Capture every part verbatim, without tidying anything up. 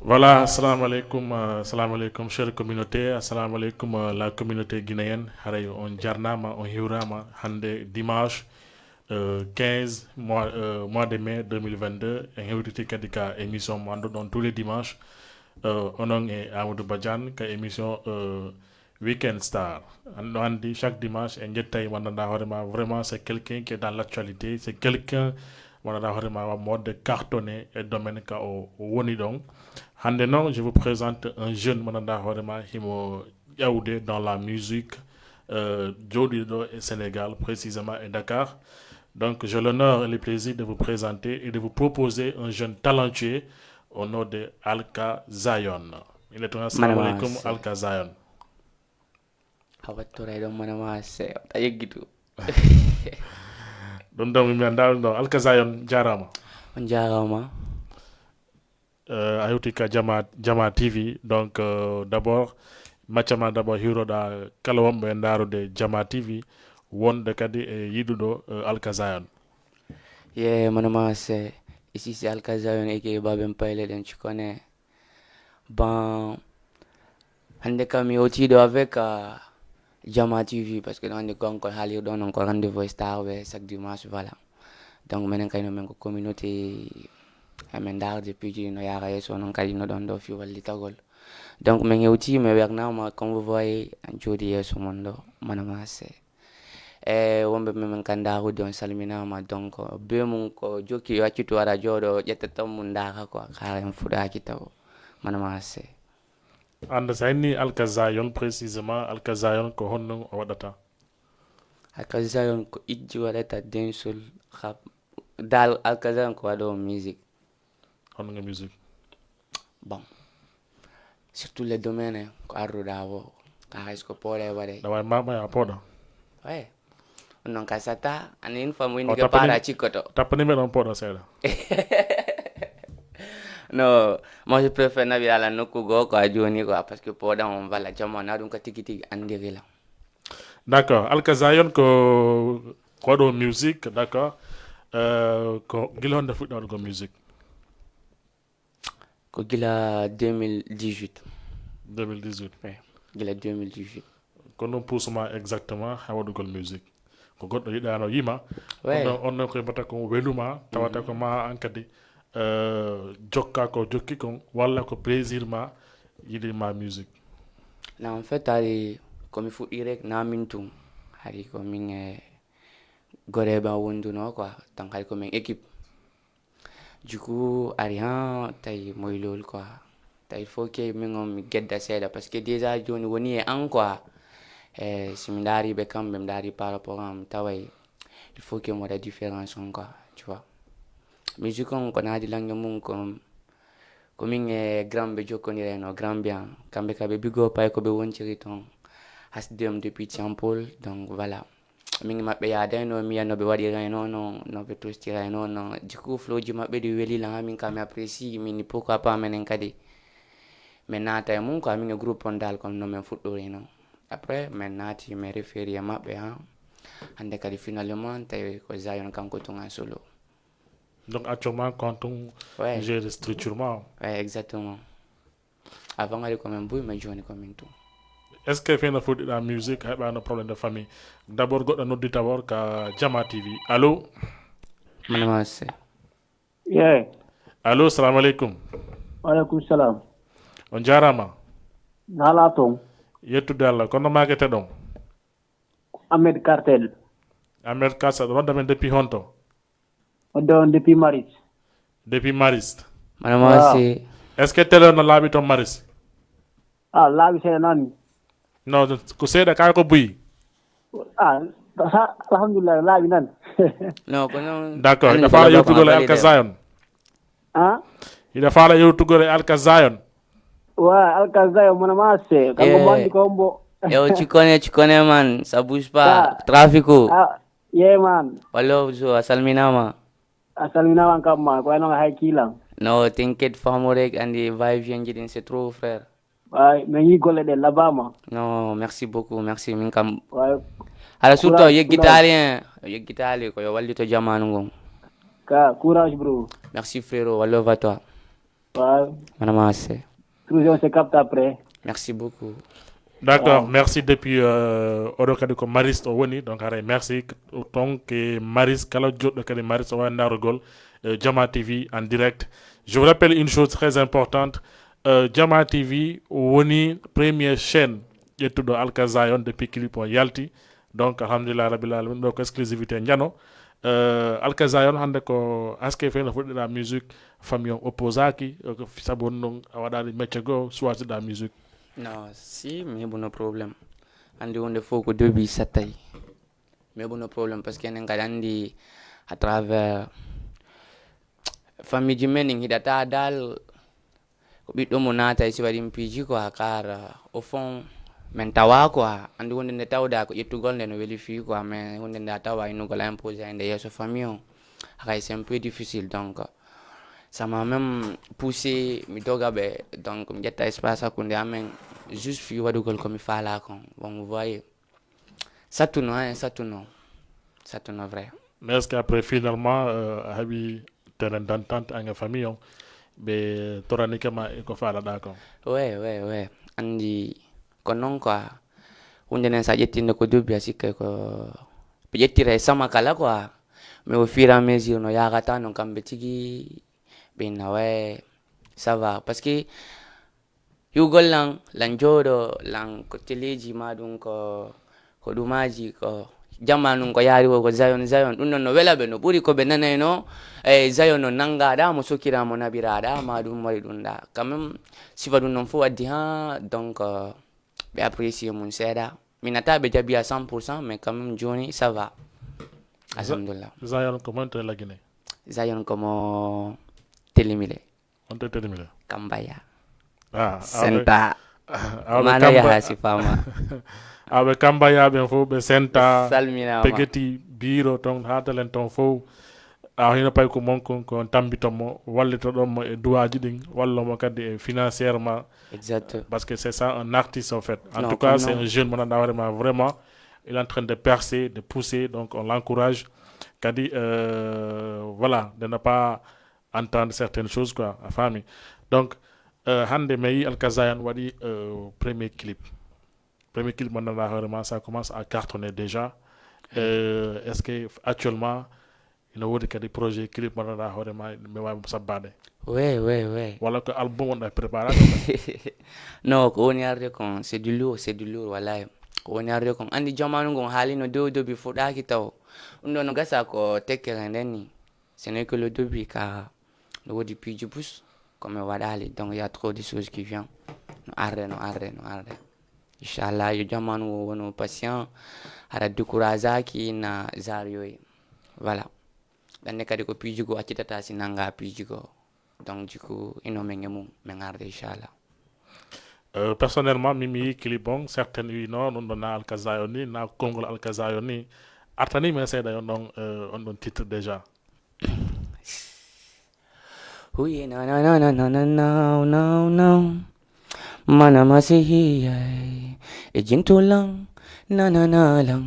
Voilà, assalamu aleykum, euh, assalamu aleykum, chère communauté, assalamu aleykum, euh, la communauté guinéenne. Haray on jarnama, on hiwrama hande dimanche, euh, quinze mois, euh, mois de mai deux mille vingt-deux. En hewtiti kadi ka émission mo annduɗon tous les dimanches. Euh, onon e Amadou Badiane ka émission, euh, Weekend Star. An-, no anndi, chaque dimanche, en jettay wonanda hoore ma. Vraiment, c'est quelqu'un qui est dans l'actualité. C'est quelqu'un wonanda hoore ma, wa mode cartonné e domaine ka o, o woni ɗon. Hande non, je vous présente un jeune wonanda hoore ma, himo ƴawde dans la musique, euh, jooɗiiɗo e Sénégal, précisément e Dakar. Donc, j'ai l'honneur et le plaisir de vous présenter et de vous proposer un jeune talentueux au nom de Alka Zion. Il est un assalamu alaikum, Alka Zion. A wattoray ɗon mana ma se a yeggitu. Ɗum ɗon mi anndaa ɗum ɗon. Alka Zion, jaaraama. On jaaraama. Euh, a hewti ka Jama, Jama T V. Donc, euh, d'abord, maccama d'abord hiroɗa kala wonɓe e ndaarude Jama T V, wonɓe kadi e yiɗuɗo, euh, Alka Zion. Ye, mana ma se, ici c'est Alka Zion, aka Baben Payle, ɗen cikone. Bon, hannde kam mi hewti ɗo avec, euh, Jama T V, parce que ɗon hannde ko on ko haalirɗo, non ko rendez-vous e star ɓe chaque dimanche, voilà. Donc menen kadi no men ko communauté, emin ndaarde piiji no yaara yeeso, non kadi no ɗon ɗo fii wallitagol. Donc men hewti, mi wernama, comme vous voyez, en jooɗi yeeso mon ɗo, mana ma se. E wonɓe men, men kan ndaarude on salminaama. Donc be mum ko jokki yo accitu ara jooɗo ƴetta tan mum ndaara quoi, kaa en fuɗaaki taw, mana ma se. Annda so a inni Alka Zion précisément, Alka Zion ko honno o waɗata? Alka Zion ko ijji waɗata, dancehall, rap. Dal Alka Zion ko waɗoowo musique. Honno nga musique? Bon, surtout le domaine ko arruɗa wo, ka hay ko pooɗa e waɗe. Ɗa wawi mama ya pooɗa. Ouais. On non ka sata, ani une fois mo indi ke para cikkoto. Tappani me ɗon pooɗa seeɗa. Non, moi je préfère naɓi ala nokku goo ko a joni quoi, parce que pooɗa on walla jamma na ɗum ka tigi tigi andiri la. D'accord, Alka Zion ko, ko waɗo musique, d'accord. Euh, ko gila honde fuɗɗi waɗugo musique? Ko gila deux mille dix-huit. Deux mille dix-huit. Ouais, gila deux mille dix-huit. Ko non puusuma exactement ha waɗugol musique? Ko goɗɗo yiɗano yima. Ouais. Kono on non koye mbata ko weluma, tawata ko ma an kadi, euh, jokka ko jokki kon, walla ko plaisir ma yiɗi ma musique? Non, en fait, hari ko mi fuɗɗi rek, na min tum. Hari ko min e goreɓe an wonduno quoi. Donc hari ko min équipe. Du coup, ari han tawi moy loolu quoi. Tawi il faut que min on mi gedda seeɗa, parce que déjà joni woni e an quoi. E si mi ndaari ɓe kamɓe, mi ndaari par rapport an, mi taway il faut que mi waɗa différence on quoi, tu vois. Musique on ko naadi langue mum ko, ko min e grand ɓe jokkondirayno, grand bien. Kamɓe ka ɓe bigo pay ko ɓe wonciri ton. H D M depuis Tiampol, donc voilà. Min maɓɓe yaadayno, mi yiya no ɓe waɗirayno, no, no ɓe tostirayno, no. Du coup, flowji maɓɓe ɗi weli lan, min ka mi apprécie, min ni pourquoi pas menen kadi. Min naata e mum, quoi, min e groupe on dal, comme no min fuɗɗori non. Après, min naati, min référi e maɓɓe, ha. Hande kadi, finalement, tawi ko Zion kanko tun en solo. Donc, actuellement, quand on Ouais. gère structurement. Ouais, exactement. Avant, ari ko min buy, mais joni ko min tun. Est-ce que fena fuɗɗiɗa musique, a heɓano problème de famille? D'abord, goɗɗo noddi d'abord ka Jama T V. Allô? Mana ma se. Yeah. Allô, salam alaikum. Wa alaikum salam. On jarama. Nala ton. Yettude Allah. Kono makete ɗon? Ahmed Cartel. Ahmed Cartel, ɗo nodda men depuis honto? Nodda on depuis Maris. Depuis Maris. Mana ma se. Est-ce que télé no laaɓi ton Maris? Ah, laaɓi seeɗa nani. Non, ko seeɗa kay ko buyi. Ah, sa-, alhamdulillah, laaɓi nan. Non, ko non. D'accord, ina faala yewtugol e Alka Zion. Ah? Ina faala yewtugol e Alka Zion. Wa, Alka Zion, mana ma se. Kanko mo andi ko hombo. Yo, cikone, cikone man, ça bouge pas. Ah. Trafic o. Ah, yeah, man. Wallo, so, a salminama. A salminama kamma, ko wayno hay kiilan. No, t'inquiète, famo rek, andi va et vient jiɗin, c'est trop, frère. Ay, min yi golle ɗe labama. Non, merci beaucoup, merci, min kam. Way. Ala surtout yeggitali en, yeggitali ko yo wallito jamanu ngon. Ka, courage, bro. Merci, frérot, wallo va toi. Waaw. Mana masse. Toujours, on se capte après. Merci beaucoup. D'accord, merci depuis euh, oɗo kadi ko Maris o woni, donc haray merci. Donc e Maris, kala joɗɗo kadi Maris o wawi darugol euh, Jama T V en direct. Je vous rappelle une chose très importante. Euh, Jama T V woni première chaîne ƴettuɗo Alka Zion depuis clip o yalti. Donc alhamdulillah rabbil alamin, ɗo ko exclusivité jano. Euh, Alka Zion hande ko aske fe no fuɗɗira musique, famille on opposaki, euh, ko sabu on ɗon a waɗani mecce goo, choisirɗa musique. Non, si, mi heɓuno problème. Andi hunde fof ko debi sattay. Mi heɓuno problème parce que enen kadi andi à travers famille ji men en hiɗata dal ko ɓiɗɗo mo naata e si waɗi piiji ko a kara au fond min tawa quoi. Andi hunde nde tawda ko ƴettugol nde no weli fii quoi, mais hunde nde a tawa innugol a imposé e nde yeeso famille o, haka c'est un peu difficile. Donc ça m'a même poussé mi doga ɓe, donc mi ƴetta espace hakkunde amen juste fii waɗugol ko mi faala kon. Bon, vous voyez, sattuno hein, sattuno, sattuno vrai. Mais est-ce que après finalement euh, a heɓi terrain d'entente an e famille on, ɓe toranike ma e ko faalaɗa kon? Ouais, ouais, ouais. Andi ko non quoi. Hunde nden sa ƴettinde ko dubbi a sikkay ko ɓe ƴettira e sama kala quoi. Mais au fur et à mesure no yagata non kamɓe tigi ɓe inna way ça va parce que hiwgol lan lan jooɗo lan ko teleji ma ɗum ko ko ɗumaji ko jamma ɗum ko yaari wo ko Zion Zion ɗum ɗon no wela ɓe no ɓuri ko ɓe nanayno. E Zion no nangaɗa mo sokira mo naɓiraɗa ma ɗum waɗi ɗum ɗa quand même. Sifa ɗum ɗon fof addi ha donc ɓe apprécier mum seeɗa. Mi nata ɓe jaɓi à cent pour cent mais quand même joni ça va. Alhamdulillah. Zion ko monte lagine? Zion komo telimile. On te telimile? Kambaya. Ah, Senta. Aɓe Mana yaha si fama. Aɓe Kambaya ɓen fof ɓe senta. Salminama. Pegeti biro ton hatalen ton fof. A hino pay ko mon kon ko tambito mo wallito ɗon mo e duwaji ɗin wallo mo kadi e financièrement. Exact. Parce que c'est ça un artiste en fait. En Non, tout cas comme c'est non. Un jeune mo nanɗa hoore ma vraiment il est en train de percer, de pousser, donc on l'encourage. Kadi euh, voilà, de ne pas entendre certaines choses quoi, a faami. Donc euh, hande mi yi Alka Zion waɗi euh, premier clip. Premier clip mo nanɗa hoore ma ça commence à cartonner déjà. Euh, est-ce que actuellement ina woodi kadi projet clip mo nanɗa hoore ma mi wawi mo sabbade? Ouais, ouais, ouais. Walla ko album wonɗa préparation? Non, ko woni arde kon c'est du lourd, c'est du lourd wallahi. Ko woni arde kon andi jamanu ngon haalino dow dobi fuɗaki taw. Ɗum ɗo no gasa ko tekkere nden ni. Ce n'est que le début ka no woodi piiji bus ko mi waɗali donc y a trop de choses qui vient. No arde, no arde, no arde. Inchallah yo jamanu o wono patient. Hara découragaki na zaryoyi. Voilà. Ɗanne kadi ko piiji goo accitata si nanga piiji goo. Donc du coup ino men e mum men arde inchallah. Euh, personnellement mi mi yi clip on certaines wi non ɗum ɗo na Alka Zion ni na konngol Alka Zion ni artani men seeɗa on ɗon euh, on ɗon titre déjà. Huye na na na na na na na na. Mana masihiya e jintolan na na na lan.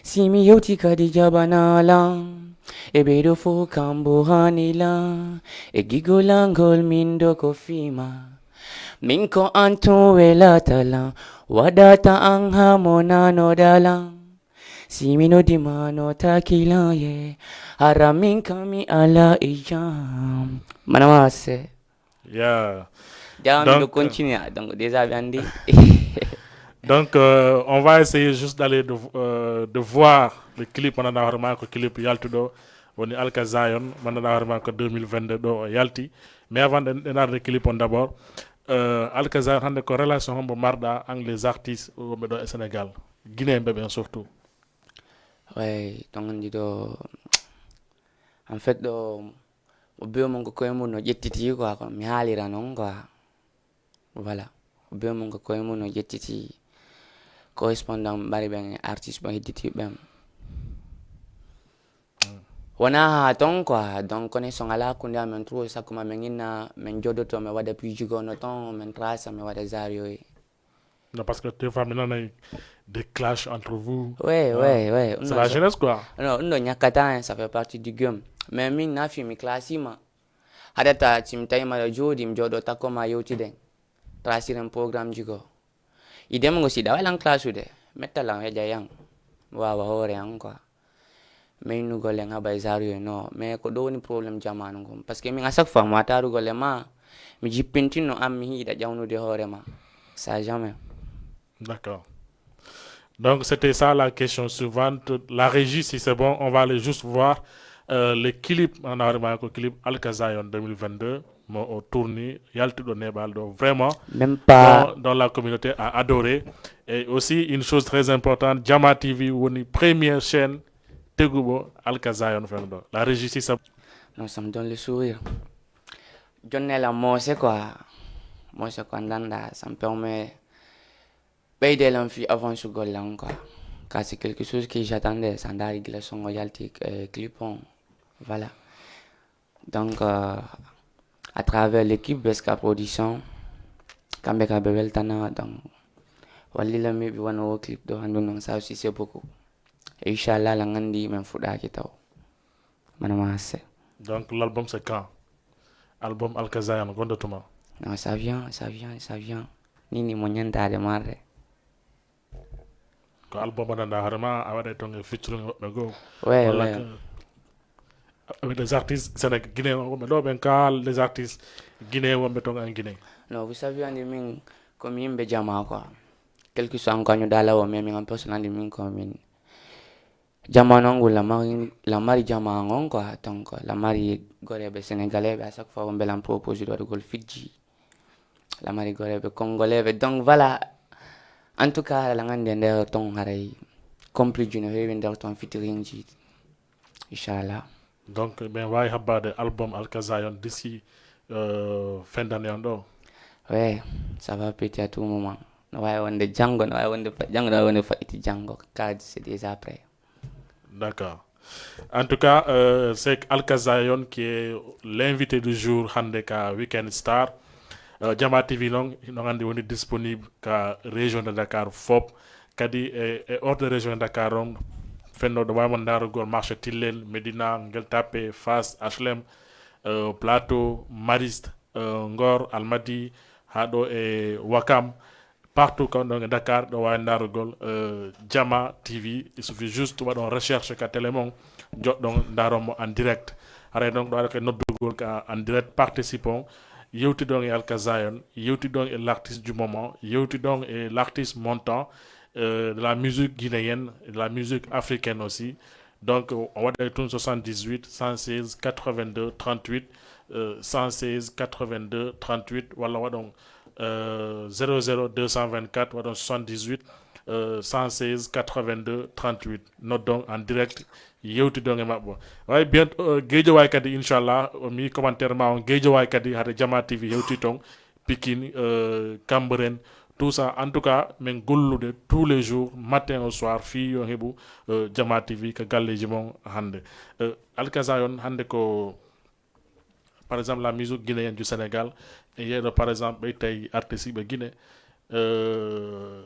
Si mi yewti kadi jabanalan e ɓeyɗo fof kambo hanila e gigolangol min do ko fima. Min ko an tun welatalan waɗata an ha mo nanoɗalan. Si mi noddi ma no takilan ye hara min kami ala e jam. Mana mase. Yeah. Jam miɗo Donc, continue donc déjà ɓe andi. Donc, euh, on va essayer juste d'aller de, euh, de voir le clip. On a vraiment un clip Yaltudo. On est Alka Zion. On a vraiment que deux mille vingt-deux do Yalti. Mais avant de de le clip on d'abord, euh, Alka Zion hande ko relation hombo marɗa avec les artistes wonɓe ɗo e Sénégal, Guinée ɓe ɓen surtout? Way ton andi ɗo en fait ɗo mo biyo mon ko koye mum no ƴettiti quoi ko mi haalira noon quoi. Voilà, mo biyo mon ko koye mum no ƴettiti correspondant mari ɓen e artiste ɓen hedditi ɓen. Wona ha ton quoi donc connexion ala hakkunde amen trop sakko ma min inna min jodoto mi waɗa piiji goo no ton min trasa mi waɗa zaryoyi. Non, parce que des fois mi nanay des clashs entre vous. Ouais, Ah. Ouais, ouais. C'est la jeunesse quoi. Non, ɗum ɗo ñakkata hen ça fait partie du game. Mais min nafi mi classima. Haɗata si mi tawi maɗa jooɗi, mi jooɗo takko ma yewtiden. Trasiren programme ji goo. Idem ngo si ɗawalan classe ude. Mettalan heƴa yan. Mi waawa hoore an quoi. Meynugol en haɓa e zaru e no. Mais ko ɗo woni problème jamaanu ngon. Parce que min à chaque fois mo a taarugol e ma. Mi jippintinno an mi hiiɗa ƴawnude hoore ma. Ça jamais. D'accord. Donc, c'était ça la question suivante. La régie, si c'est bon, on va aller juste voir euh, les clips. On a remarqué le clip Alkazayon deux mille vingt-deux. Mo o tourni, yalti ɗo neɓal ɗo. Vraiment, Même pas. dont, dont la communauté a adoré. Et aussi, une chose très importante, Jama T V, woni première chaîne, teguɓo Alkazayon fen ɗo. La régie, si c'est Non, ça me donne le sourire. Jonnela mose quoi. Mose quoi, ndanda, ça me permet ɓeyde lan fi avance golle an quoi. Car c'est quelque chose que j'attendais, ça ndaari gila songo yalti eh, clip on. Voilà. Donc, euh, à travers l'équipe B S K Production, kamɓe ka ɓe weltana, donc, wallila mi ɓe wano o clip ɗo handu non, ça aussi c'est beaucoup. Et inchallah, la ngandi men fuɗaki taw. Mana ma hasse. Donc, l'album, c'est quand? Album Alkazayon, gonda tuma? Non, ça vient, ça vient, ça vient. Nini mo ñantade marre. Ko album mo nanda hoore ma, a waɗa ton e featuring woɓɓe goo. Ouais, Walla ouais. que avec des artistes sénégalais, guinéen woɓɓe ɗo ɓen kaal, des artistes guinéen wonɓe ton en Guinée. Non, vous savez, andi min, comme yimɓe jama quoi. Quel que soit encore ñu dala o, mais min en personne andi min comme min. Jama non ngu la mari, la mari jama ngon quoi. Donc, la mari goreɓe sénégalais ɓe à chaque fois on belan propose de waɗugol Fidji. La mari goreɓe congolais ɓe. Donc voilà. En tout cas, la ngande nder ton haray. Compli no heewi nder ton featuring ji. Inchallah. Donc, ɓen wawi habbade album Alkazayon d'ici euh, fin d'année on ɗo. Ouais, ça va petit à tout moment. No wawi wonde janngo, no wawi wonde fa- janngo, no wawi wonde faɗɗiti janngo. Car c'est déjà prêt. D'accord. En tout cas, euh, c'est Alkazayon qui est l'invité du jour hande ka Weekend Star. Euh, Jama T V non, non andi woni disponible ka région de Dakar fop. Kadi e, e hors de région de Dakar on, fenno ɗo wawi mo ndarugol marché Tilel, Médina, Gueule Tapée, Fass, H L M, euh, Plateau, Mariste, euh, Ngor, Almadi, ha ɗo e Wakam. Partout kon ɗon e Dakar, ɗo wawi ndarugol euh, Jama T V. Il suffit juste waɗon recherche ka télé mon, joɗɗon ndaron mo en direct. Haray donc ɗo waɗa ko noddugol ka en direct, participon, yewtidon e Alkazayon, yewtidon e l'artiste du moment, yewtidon e l'artiste montant euh, de la musique guinéenne, de la musique africaine aussi. Donc, on va donner tout soixante-dix-huit, cent seize, quatre-vingt-deux, trente-huit, euh, cent seize, quatre-vingt-deux, trente-huit, walla waɗon euh, zéro zéro deux cent vingt-quatre, waɗon soixante-dix-huit, euh, cent seize, quatre-vingt-deux, trente-huit. Noddon en direct, yewtidon e maɓɓe. Way bien euh, Guédiawaye kadi, inchallah, mi commentaire ma on Guédiawaye kadi, hade Jama T V hewti ton, Pikine, euh, Cambérène, tout ça. En tout cas, min gollude tous les jours, matin au soir, fi yo heɓu euh, Jama T V ka galleji mon hande. Euh, Alkazayon hande ko par exemple la musique guinéenne du Sénégal, e yeɗo par exemple ɓe tawi artiste ɓe Guinée euh,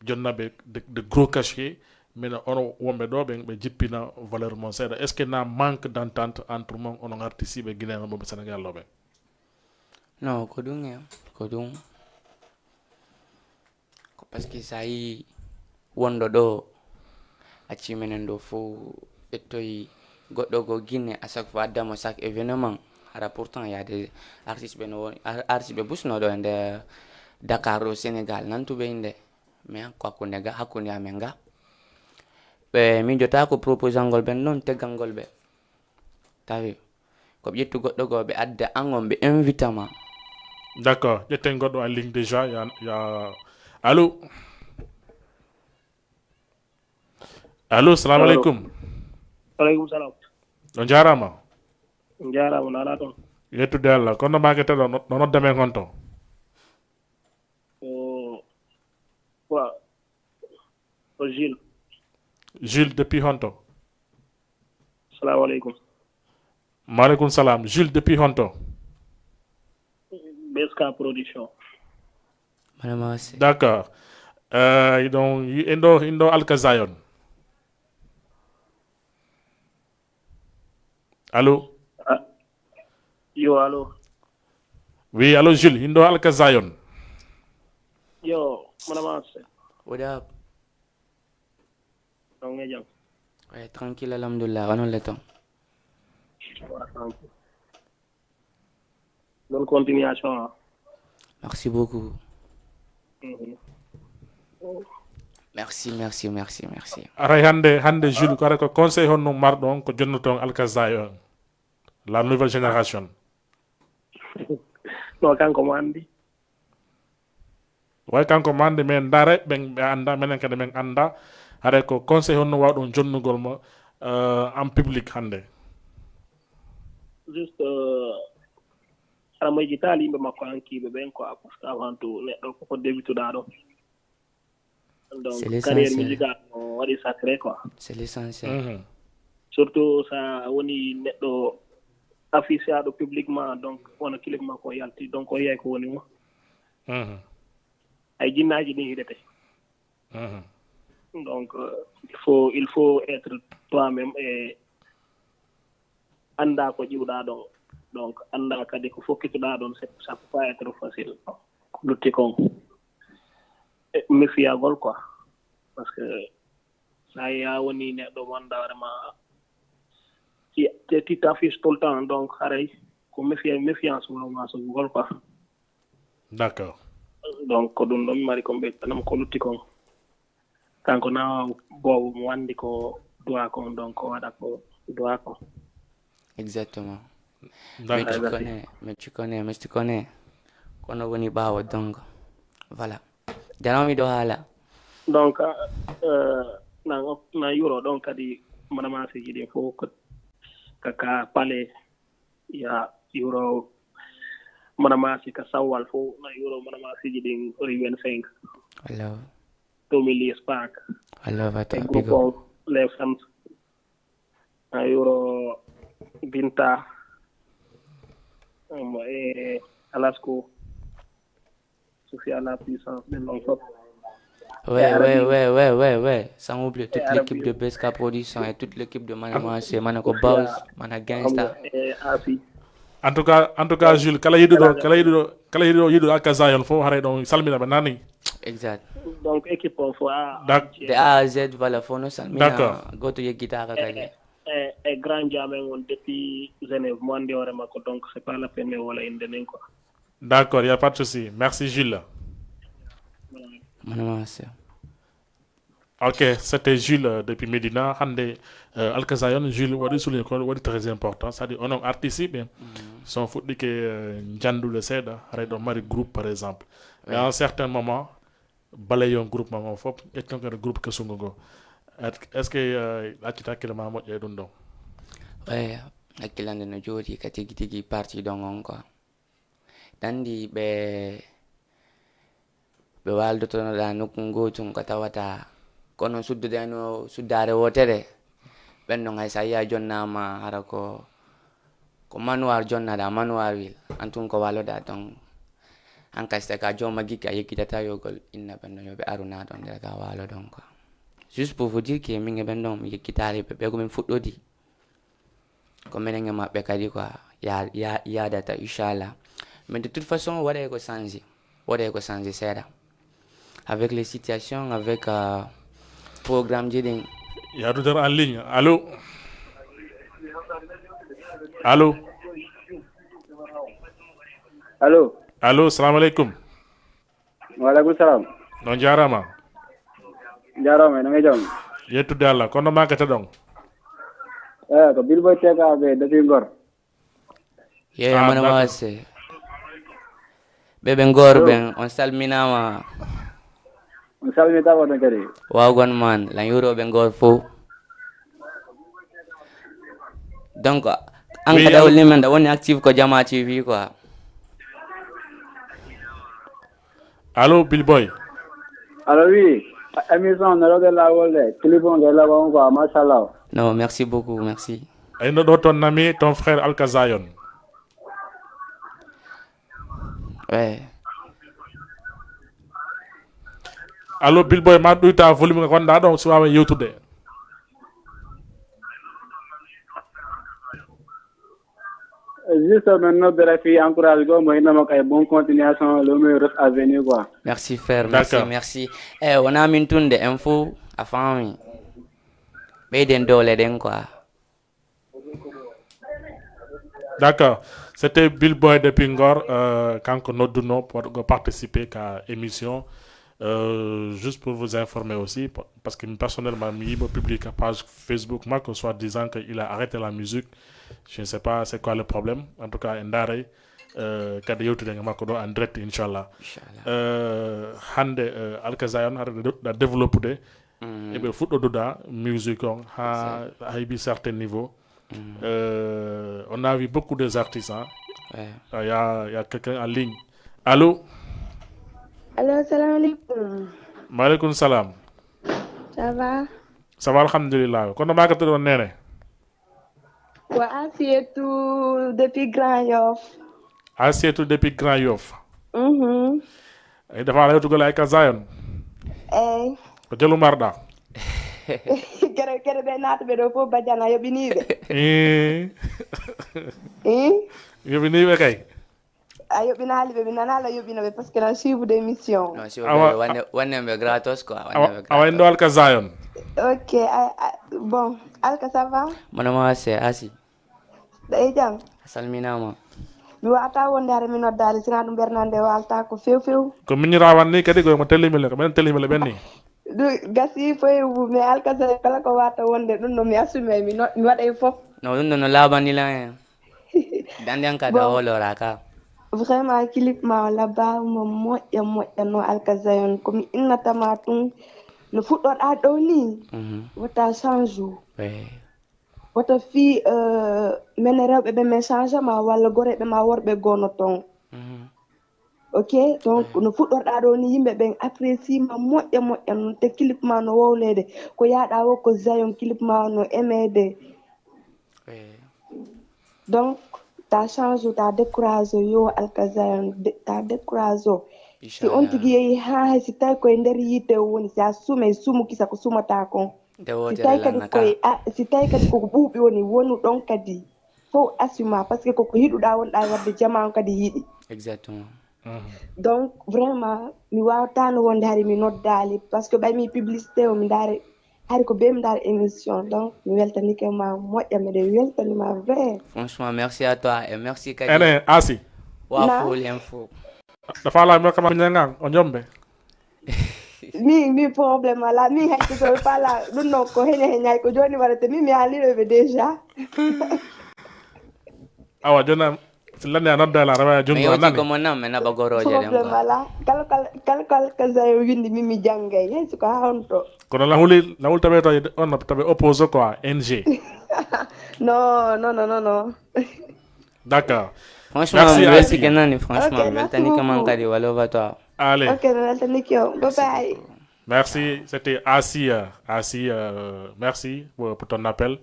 jonnaɓe de, de gros cachet, mais ono wonɓe ɗo ɓen ɓe jippina valeur mon seeɗa. Est ce que na manque d'entente entre mon onon artiste ɓe Guinée on ɓe Sénégal ɗo ɓe? Non, ko ɗum e ko ɗum. Ko parce que sa yi wonɗo ɗo acci menen ɗo fof ƴettoyi goɗɗo go Guinée à chaque fois addamo chaque événement. Hara pourtant y a des artistes ɓe no woni artiste ɓe busno ɗo e nder Dakar ɗo Sénégal nantuɓe inde, mais ko hakkunde ga hakkunde amen ga ɓe min jota ko proposangol ɓen noon teggangol ɓe tawi ko ɓe ƴettu goɗɗo goo ɓe adda an on ɓe invita ma. D'accord, ƴetten goɗɗo en ligne déjà ya, ya... Allô? Allô, salam aleykum. Aleykum salam. On jarama. On jarama, nana toon? Yettude Allah. Kono make teɗo no nodda men honto? O wa o Jules. Jules depuis honto? Salamu aleykum. Maaleykum salam. Jules depuis honto? B S K production. Mana mase. D'accord. Euh, donc en ɗo en ɗo Alkazayon. Allô? Ah. Yo, allô? Oui, allô Jules, indo Alka Zion. Yo, madame Anse. What up? On est jam. Ouais, tranquille, alhamdulillah, on le temps. Voilà, tranquille. Bonne continuation. Hein. Merci beaucoup. Mhm. Merci, merci, merci, merci. Aray hande hande Jules, ko ara ko conseil honno marɗon ko jonnoton Alka Zion, la nouvelle génération? No, kanko mo andi. Way kanko mande, min ndaara ɓen ɓe annda, minen kadi min annda. Haray ko conseil honno waawɗon jonnugol mo, euh, en public hannde? Juste, euh, hara mo yejjitaali yimɓe makko hankiiɓe ɓen quoi, parce que avant tout neɗɗo koko débituɗaa ɗo. Donc C'est carrière l'essentiel. Musicale no waɗi sacré quoi. C'est l'essentiel. Mhm. Surtout sa woni neɗɗo affichaaɗo publiquement, donc wona clip makko yalti, donc o yiyay ko woni mo. Mhm. Hay jinnaaji ɗin hiɗete. Mhm. Donc euh, il faut il faut être toi-même et annda ko ƴiwɗaa ɗon. Donc annda kadi ko fokkituɗaa ɗon, c'est- ça peut pas être facile. Ko lutti kon e méfiagol quoi, parce que sa ya woni neɗɗo mo annda hoore ma, ti ti t'affiche tout le temps, donc haray ko méfia méfiance wawma sogugol quoi. D'accord. Donc ko ɗum ɗon mi mari ko mbiytanam ko lutti kon. Kanko na boobo mo wandi ko duwa kon, donc o waɗa ko duwa kon. Exactement. Mais D'accord. tu connais, mais tu connais, mais tu connais. Kono woni ɓaawo donc. Voilà. Jano miɗo haala. Donc euh, na na yuro ɗon kadi manamaseji ɗin fof ko kaka pale ya yuro manamasi ka sawwal fof na yuro manamaseji ɗin ri vingt-cinq I love, deux mille spark I love it. e Big groupe up. O les fans na yuro Binta um, e Alasko Sophia la puissance ɓen ɗon fof. Ouais, Arabi. Ouais, ouais, ouais, ouais, ouais. Sans oublier toute Arabi. L'équipe de B S K Production et toute l'équipe de Manama, c'est Mana ko Boss, Mana Gangsta. E Asi. En tout cas, en tout cas, Jules, kala yiɗuɗo, kala yiɗuɗo, kala yiɗuɗo yiɗuɗo Alka Zion fof, haray ɗon salmina ɓe nani. Exact. Donc équipe o fof a Dak- De A à Z, voilà, fof no salmina. D'accord. Goto yeggitaka kadi. E, e grand jamin on depuis Genève mo andi hoore makko, donc c'est pas la peine mi wola inde nen quoi. D'accord, y a pas de souci. Merci Jules. Manama c'est. Ok, c'était Jules euh, depuis Médina. Hande euh, Alka Zion, Jules waɗi souligné ko waɗi très important, c'est-à-dire onon artiste ɓe son fuɗɗike euh, jandude seeɗa, haray ɗo mari groupe par exemple, mais à un certain moment balayon groupe ma on fof ƴetton kadi groupe kesungo ngo. Est ce que euh, accita hakkille ma moƴƴa e ɗum ɗon? Ouais, hakkillande no jooɗi ka tigi tigi parti ɗon on quoi. Tandi ɓe ɓe waldotonoɗa nokku ngotun ko tawata kono suddudeno suddare wotere. Ɓen ɗon hay sa yiya jonnama hara ko ko manoir jonnaɗa, manoir wil antun ko waloɗa ton. Hankasita ka joma gikki a yeggitata yogol inna ɓen ɗon yoɓe aruna ton nder ka walo ɗon quoi. Juste pour vous dire que min e ɓen ɗon mi yeggitali ɓe ɓe ko min fuɗɗodi. Ko minen e maɓɓe kadi quoi. Ya- ya- yadata inchallah. Mais de toute façon waɗay ko changé, waɗay ko changé seeɗa avec les situations, avec euh, programme ji ɗin. Il y a tout en ligne. Allô? Allô? Allô? Allô, salam aleykum. Wa aleykum salam. No jarama. Jarama, no nge jam? Yettude Allah, kono makata ɗon? Eh, ko Bilboy Tekaɓe depuis Ngor. Yeeya mana wase. Ɓe ɓe Ngor ɓen on salminama. On salminama ɗon kadi. Wawgon man lan yuroɓe Ngor fof. Donc an ka dawol ni men da woni active ko Jama T V quoi. Allô, Bilboy? Allô, oui. Émission no rewde lawol de clip on nge lawa on quoi, machallah. Non, merci beaucoup, merci. Ay no ɗo ton nami ton frère Alka Zion. Ouais. Allô, Bilboy, ma ɗuyta volume ko gonɗa ɗon si wawa yewtude. Juste, min noddira fii encourage goo, mo innama kay bonne continuation, le meilleur reste à venir quoi. Merci frère, merci, merci. Eh, wona min tunde en fou, a famille. Ɓeyden doole ɗen quoi. D'accord. C'était Bill Boy de Pingor, euh, kanko nodduno pour participer à émission. Euh, juste pour vous informer aussi, pa- parce que personnellement, mi yiɓo public page Facebook makko, soit disant qu'il a arrêté la musique. Je ne sais pas c'est quoi le problème. En tout cas, en ndaray euh, kadi yewtude e makko ɗo en direct, inchallah. Inchallah. Euh, hande euh, Alkazayon hade da développude eɓe fuɗɗoduda musique on ha heeɓi certain niveau. Euh, on a vu beaucoup des artistes, hein. Ouais. Ah, il y a, il y a quelqu'un en ligne. Allô? Allo, assalamu alaikum. Maaleykum salam. Ça va? Ça va, alhamdulillah. Kono ma ka toɗon nene? Wa Asietu depuis Grand Yoff. Asietu depuis Grand Yoff. Mhm. E dafa la yewtugol Alkazayon. Ey. Ko jelu marɗa? Kere kere ɓe naatuɓe ɗo fof Badiane a yoɓiniɓe. Eh, Ih, yoɓiniɓe kay. A yoɓinaali ɓe, mi nanaala yoɓina ɓe parce que na suivre des émissions. Non, si Awa- wanne wanne ɓe gratos quoi. Awa awa en ɗo Alkazayon. Ok, a, a, bon, Alka, ça va? Manama c'est Asi. Ɗa e jam? A salminama. Mi wata wonde hare mi noddaali sina ɗum ɓernande walta ko few few. Ko miñirawan ni kadi koyemo tellimile ko ɓen tellimile ɓen ni. Ɗum gasi foye wu mais Alkazayon kala ko wata wonde ɗum no mi assume mi no- mi waɗa e fof. No ɗum ɗo no laaɓanila en. Dande an ka da holoraka. Vraiment clip ma o labbaama moƴƴa moƴƴa no Alkazayon ko mi innatama tun no fuɗɗorɗa ɗo ni. Mhm. Wata change o. Ouais. Wata fii euh, mene rewɓe ɓe min changement walla goreɓe ma worɓe gono ton. Mhm. Ok, donc no fuɗɗorɗa ɗo ni yimɓe ɓen apprécie ma moƴƴa moƴƴa noon te clip ma no wowlede ko yaɗa wo ko Zayon clip ma no emede. Ouais. Donc ta change ta décourage yo Alkazayon de- ta décourage o si on Inchallah. Tigi yeehi ha hay si tawi koye nder yiite o woni si a sumay sumu kisa ko sumata kon. Nde Si wotere tawi kadi lannaka. Koye a- si tawi kadi koko ɓuuɓi woni wonu ɗon kadi fof assuma parce que koko yiɗuɗa wonɗa wadde jama on kadi yiɗi. Exactement. Donc vraiment mi wawtano wonde hari mi noddaali parce que ɓay mi publicité o mi ndaari hari ko be mi ndaari émission donc mi weltanike ma moƴƴa mbiɗa weltanima vrai. Franchement, merci à toi et merci kadi. Ene Asi. Wa Na? Full Info. Ɗo fala mi kama ñangan o ñombe. Min min problème ala min hay ko somi fala ɗum noon ko heña heñay ko joni waɗata min mi haalinoɓe déjà. Awa joni si lanni a nodda la rawa Mi jungo a yewti nani. Ko mo nam mi naɓa goroje ɗen Problème quoi. Ala kala kala kala kala ka Zayon windi min mi janggay hay suka honto. Kono lahuli lahul tabe to on tabe oppose quoi N G. Non non non non non. D'accord. Franchement Merci, mi Asi. Weltike nani franchement. Ok, Mi merci weltanike man beaucoup. Kadi walova toi. Allez. Ok mi weltanike on bye bye. Merci, c'était Asi. Euh, Asi, euh, merci pour, pour ton appel.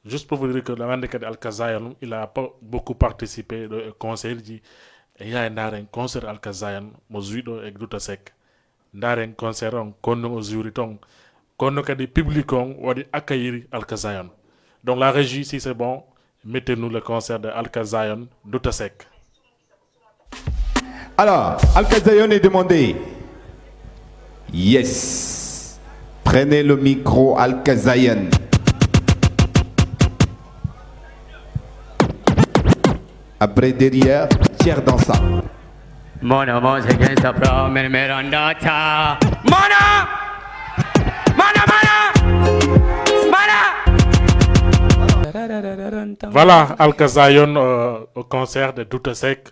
Juste pour vous dire que dans l'année de Alkazayon, il a pas beaucoup participé au concert. Il y a un concert Alkazayon, Mozuido et Glutasek. Dans un concert, on connaît aujourd'hui. Ton, connaît que des publics ont accueilli Alkazayon. Donc la régie, si c'est bon, mettez-nous le concert de Alkazayon, Glutasek. Alors, Alkazayon est demandé. Yes. Prenez le micro, Alkazayon. Après, derrière, tiers dansant. Mono mose que está pro me mirandata. Mana! Mana, mana! Mana! Voilà, Alkazayon euh, au concert de Glutasek.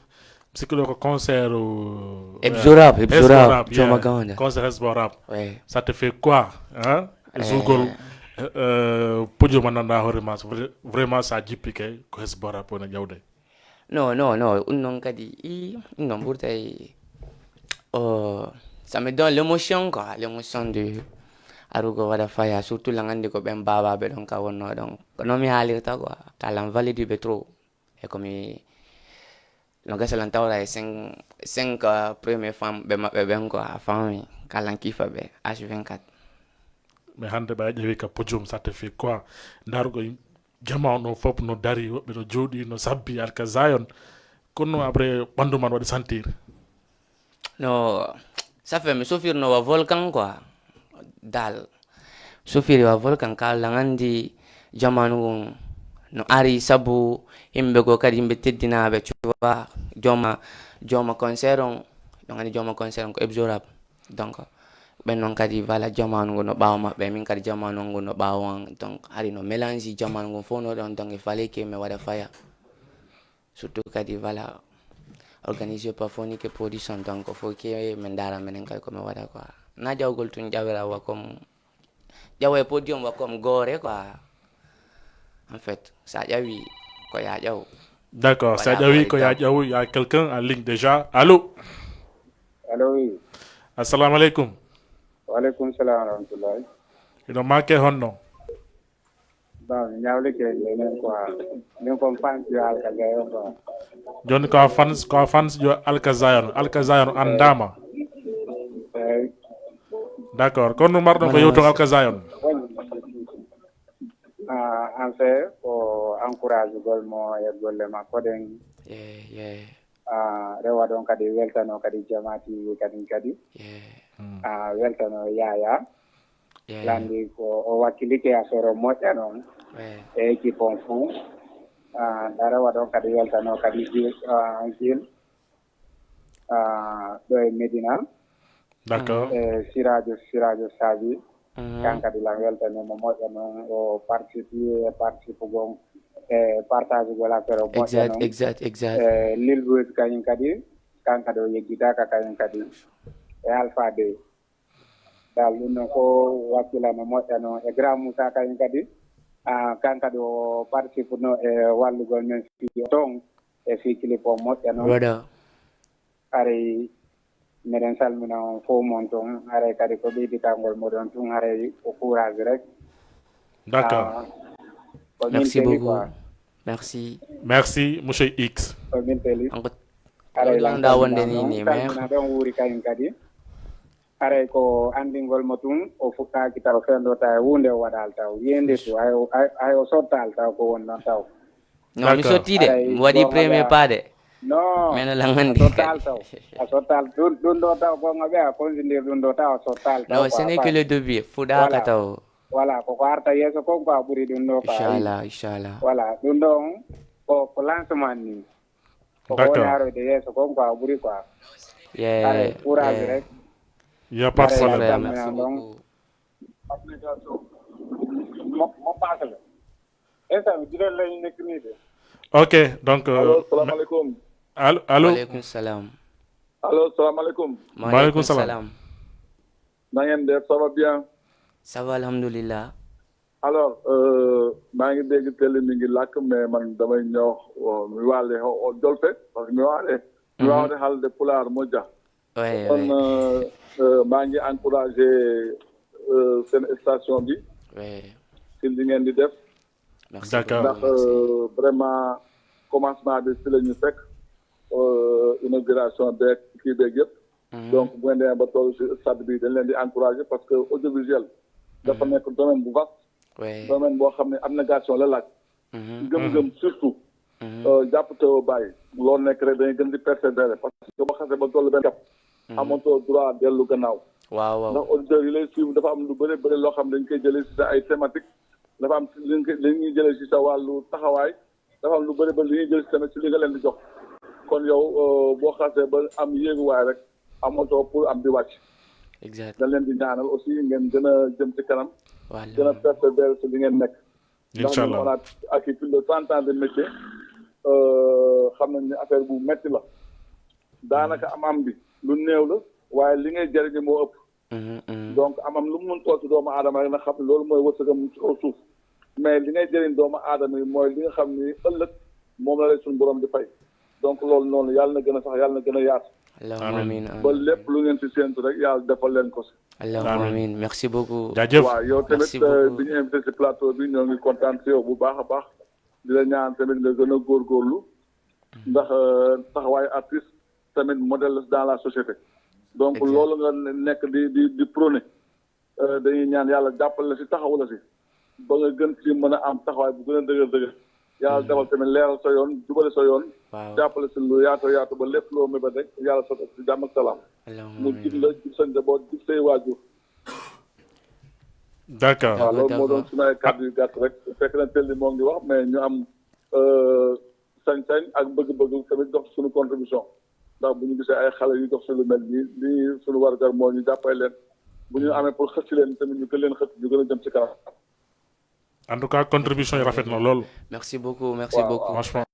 C'est que le concert au Ebzorab, Ebzorab, Joma Gawanda. Concert Hezborab. Ouais. Ça te fait quoi, hein? Eh. Zugol euh, podium ananda horema vraiment ça jippi kay ko Hezborab on jawde. Non non non ɗum noon kadi i ɗum noon ɓurtay o ça me donne l'émotion quoi, l'émotion de arugo waɗa faya surtout langandi ko ɓen babaɓe ɗon ka wonno ɗon ko noon mi haalirta quoi, kalan validiɓe trop e komi no gasa lan tawra e cinq cinq euh, premier femme ɓe maɓɓe ɓen quoi a fami kalan kifa ɓe H vingt-quatre. Mais hande ɓa ƴeewi ka podium ça te fait quoi? Ndarugo Jama on ɗon fof no dari, woɓɓe no jooɗi, no sabbi Alka Zion. Kono après, ɓanndu man waɗi sentir. No, ça fait mi sofirno wa volcan quoi. Dal sofiri wa volcan, kala anndi jamanu ngun no ari, sabu yimɓe goo kadi yimɓe teddinaaɓe, tu vois. Jooma, jooma concert on, ɗon anndi jooma concert on ko Ebzo Rap. Donc ɓen noon kadi, voilà, jamanu ngun no ɓaawo maɓɓe, min kadi jamanu ngun no ɓaawo an. Donc hari no mélange jamanu ngun fof no ɗon, donc il fallait que mi waɗa faya. Surtout kadi, voilà, organisé par Fonike Production, donc faut que min ndaara menen kadi ko mi waɗa quoi. Na ƴawgol tun ƴawira wa comme, ƴawa e podium wa comme goore quoi. En fait, sa ƴawi ko ya ƴaw. D'accord, sa Voilà, ƴawi ko ko ya ƴaw. Ƴaw, il y a quelqu'un en ligne déjà. Allô? Allo, oui. Assalamu alaikum. Wa alaikum salam wa rahmatullahi. Ino make honno? Bon, mi ñawlike menen quoi. Min kon fans yo Alka Zion quoi. Joni ko a fans, ko a fans yo Alka Zion. Alka Zion andama. Eh, D'accord. Kono marɗon ko Mana yewtugo mas- Alka Zion. ah, en fait, ko encourage gol mo e golle makko ɗen. Yeah, yeah. Ah, rewa ɗon kadi weltano kadi Jama T V kadi kadi. Yeah. Ah, weltano Yaya. Yeah. Landi ko o wakkilike affaire o moƴƴa noon Yeah. e équipe on fou. Ah, nda rewa ɗon kadi weltano kadi Gil, ah, Gil. Ah, ɗo e Medina. D'accord. E Sirajo, Sirajo Sabi. Mhm. Kan kadi lan weltanimo moƴƴa noon o participe, participe gon e partage gol affaire o moƴƴa Exact, noon. Exact, exact. E Lil Boys kañum kadi, kan kadi o yeggitaka kañum kadi. E Alpha Day. Dal ɗum noon ko wakkilano moƴƴa noon e Grand Moussa kañum kadi. Ah, kan kadi o participe no e wallugol men fii o toon e fii clip o moƴƴa noon. Brother. Haray miɗen salmina on fof mon toon. Haray kadi ko ɓeyditangol moɗon tun, haray ko courage rek. D'accord. Ah, ko min Merci teli beaucoup. quoi. Merci. Merci, monsieur X. Ko min teli. Encore, Haray lan lan da wonde salmina ni noon, ni, mais salmina ɗon wuuri kañum kadi. Haray ko anndingol mo tun, o fuɗɗaaki taw fenndo taw e huunde o waɗaali taw. Yende tu, hay o, hay, hay o sottaali taw ko woni noon taw. Non, mi D'accord. sotti de. Haray Mi waɗi gonga premier ɓe a- pas de. Non, Mais no a lan anndi sottaali kadi. Taw. A sottaali ɗum, ɗum ɗo taw gonga ɓe a considère ɗum ɗo taw a sottaali taw Non, quoi, ce n'est quoi. Que le début. Fuɗaaka Voilà. Taw. Voilà, ko ko arta yeeso kon quoi ɓuri ɗum ɗo quoi. Inchallah, inchallah. Voilà, ɗum ɗo on ko, ko lancement ni. Ko ko woni D'accord. haroyde yeeso kon quoi ɓuri quoi. Yeah, Allez, courage yeah. rek. Il n'y a pas de Allez, C'est problème. vrai, salmina merci ɗon. Beaucoup. Mo, mo passe le. Instant bi direct lañu nekk nii de. Ok, donc. euh, Allo, salaamaaleykum. Allô, allô? Waaleykum salaam. Allo, salaamaaleykum. Waaleykum salaam. Na ngeen def, ça va bien? Ça va, alhamdulillah. Alors, euh, maa ngi dégg télé mi ngi làkk, mais man damay ñëw, euh, mi waale o, o jolfe, parce que mi waale, mi Mhm. waawde haalde pulaar moƴƴa. Ouais, Kon, ouais, euh, euh, maa ngi encouragé, euh, seen station bi, ouais. ci li ngeen di def. Merci D'accord. beaucoup, Ndax, merci. euh, vraiment, commencement bi ci la ñu fekk, euh, inauguration beeg kii beeg yëpp. Mhm. Donc, bu ngeen demee ba toll ci stade bi, dañ leen di encouragé parce que audiovisuel dafa Mhm. nekk domaine bu vaste, Ouais. domaine boo xam ne abnégation la laaj, Mhm. gëm-gëm surtout, Mhm. euh, jàpp te bàyyi. Loo nekk rek dañuy gën di persévérer parce que boo xasee ba toll benn cap, Mhm. amatoo droit dellu gannaaw. Waaw, waaw. Ndax auditeurs yi lay suivre dafa am lu bëri bëri loo xam dañ koy jëlee ci sa ay thématique, dafa am li nga koy, li ñuy jëlee ci sa wàllu taxawaay, dafa am lu bëri bëri li ñuy jël ci tamit ci li nga leen di jox. Kon yow, euh, boo xasee ba am yéeguwaay rek, amatoo pour am di wàcc. Exact. Dañ leen di ñaanal aussi ngeen gën a jëm ci kanam, Voilà. gën a persévérer ci li ngeen nekk. Ndax Incha ñun, Allah. On a acquis plus de trente ans de métier, euh, xam nañ ne affaire bu metti la. Daanaka am-am bi lu néew la, waaye li ngay jëriñu moo ëpp. Mhm, mhm. Donc, am-am lu mu mën toll ci doomu aadama rek, na xam ne loolu mooy wërsëgam ci kaw suuf. Mais li ngay jëriñ doomu aadama yi mooy li nga xam ni ëllëg moom la lay suñu borom di fay. Donc, loolu noonu, yàlla na gën a sax, yàlla na gën a yaatu. Allahumma Amiin. Amiin, amiin. Ba lépp lu ngeen ci séentu rek, yàlla defal leen ko ci. Allahumma Amiin. Amiin. Merci beaucoup. Jaajëf. Waaw, yow tamit, Merci euh, beaucoup. bi ñu invité ci plateau bi, ñoo ngi kontaan ci yow bu baax a baax. Di la ñaan tamit nga gën a góorgóorlu. Ndax, euh, taxawaayu artiste tamit modèle la dans la société. Donc, Exact. Loolu nga ne-, nekk di, di, di prôné. Euh, dañuy ñaan yàlla jàppale la ci, taxawu la ci. ba nga gën ci mën a am taxawaay bu gën a dëgër dëgër. Yàlla defal tamit leeral sa yoon, jubale sa yoon, waaw jàppale si lu yaatu yaatu ba lépp loo mébét rek yàlla sa def si jàmm ak salaam. Allahumma Mu jig amiin. La, jig sa njaboot, jig say waajur. D'accord. Waaw, loolu moo doon D'accord. suñu ay kàddu yu gàtt rek, fekk na teel li moo ngi wax, mais ñu am euh, sañ-sañ ak bëgg-bëgg tamit dox suñu contribution, ndax bu ñu gisee ay xale yu dox si lu mel nii, lii suñu wargar moo ñu jàppale leen, bu ñu amee pour xëcc leen tamit ñu gën leen xëcc ñu gën a jëm ci kanam. En tout cas, contribution yi rafet na lool. Merci beaucoup, merci beaucoup. Franchement.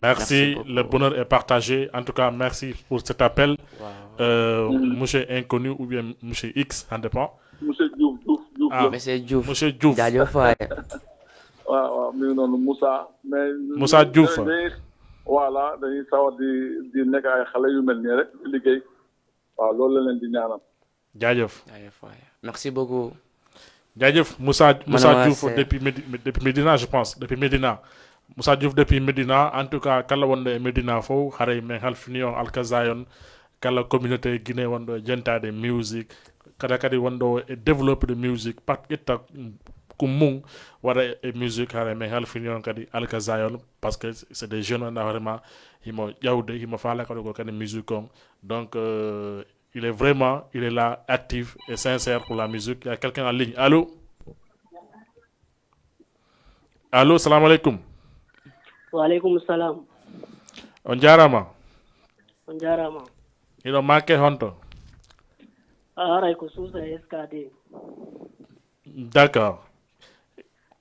Merci, le bonheur est partagé. En tout cas, merci pour cet appel. Waaw. Euh, Monsieur Inconnu ou bien Monsieur X, ça dépend. Monsieur Diouf, Diouf, Diouf Ah. la. Monsieur Diouf. Monsieur Diouf. Jaajëf waay. Waaw, waaw, mi ngi noonu, Moussa. Mais Moussa Diouf. Dañuy, voilà, dañuy sawar di di nekk ay xale yu mel nii rek, di liggéey. Waaw, loolu la leen di ñaanal. Jaajëf. Jaajëf waay. Merci beaucoup. Jaajëf Moussa Moussa Manama Diouf Sène. Depuis Médi- depuis Médina, je pense, depuis Médina. Moussa Diouf depuis Médina. En tout cas, kala wonɗo e Médina fof, haray men halfini on alkaza on, kala communauté Guinée wonɗo e jentaade musique, kala kadi wonɗo e développé de musique, pat ƴetta ko mum waɗa e musique, haray men halfini on kadi alkaza on, parce que c'est des jeunes, on a vraiment himo ƴawde, himo faala kadi ko kadi musique on. Donc euh, il est vraiment, il est là, actif et sincère pour la musique. Il y a quelqu'un en ligne. Allô? Allô, salam alaikum. Wa alaikum salam. On jarama. On jarama. Ino make honto? Haray ko suusa e S K D. D'accord.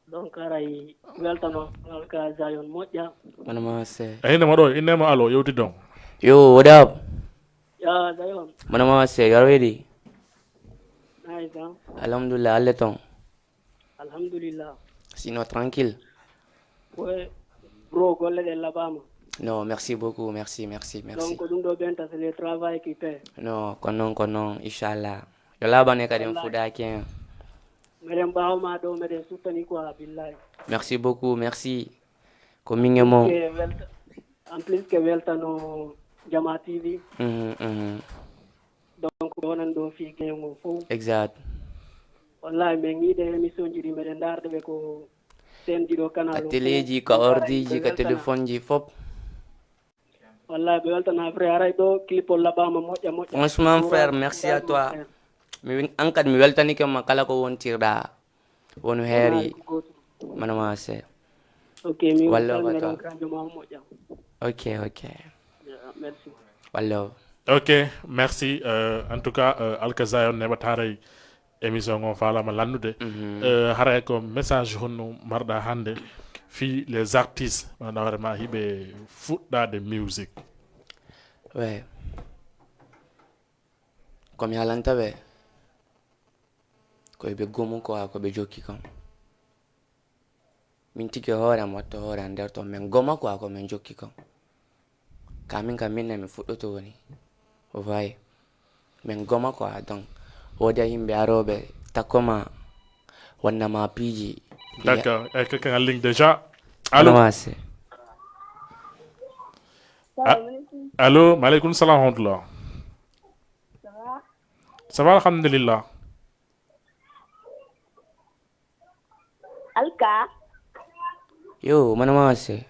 Donc haray weltano alkaza on moƴƴa. Manama Sène. E hino mo ɗo, innema alo, yewti don. Yo, what up? Ya Zion. Manama Sène, you already? Nice, huh? Alhamdulillah, alle ton. Alhamdulillah. Sinon, tranquille. Ouais. Bro, golle ɗe labama. Non, merci beaucoup, merci, merci, merci. Donc ɗum ɗo ɓenta, c'est le travail qui paie. Non, ko non, ko non, inchallah. Yo labane kadi on fuɗaki en. Meɗen ɓaawma ɗo, meɗen suttani quoi, billahi. Merci beaucoup, merci. Ko min e mon. Ke welta- En plus que weltano Jama T V. Mhm, mhm. Donc ɓe wonan ɗo fii game o fof. Exact. Wallahi min yiɗe émission ji ɗi, meɗen ndaarde ɓe ko seen ji ɗo, canal Ka o téléji, fof. ka Wallahi ordiji, ɓe ka weltana. Téléphone ji fof. Wallahi ɓe weltana vrai, haray ɗo clip o labama moƴƴa moƴƴa. Franchement, Ɗum frère, ɗo merci à ɗum toi. ɗo. Mi win- an kadi mi weltanike ma kala ko wontirɗa. Wonu heeri. Ko gootum. Manama Sène. Ok, mi Wallo salmina wata. Ɗon kanjum ma moƴƴa. Ok, ok. Yeah, merci. Wallo. Ok, merci. Euh, en tout cas, euh, alkaza on neɓata haray émission on faalama lannude. Mhm. Euh, haray ko message honno marɗa hannde fii les artistes, maanaam vraiment hiɓe fuɗɗaade musique? Ouais. Ko mi halanta ɓe, ko ɓe gomu ko, ko ɓe jokki kon. Min tigi hoore am, watto hoore am nder ton, min goma ko, ko min jokki kon. Ka min ka min ne mi fuɗɗoto woni. Vous voyez? Min goma ko, donc woodi yimɓe arooɓe takkoma wannama piiji. D'accord. Il y a quelqu'un en ligne déjà. Allô? Manama Sène. Ah, allô, maaleykum salam wa rahmatullah. Ça va? Ça va, alhamdulillah. Alka, Yo, Manama Sène.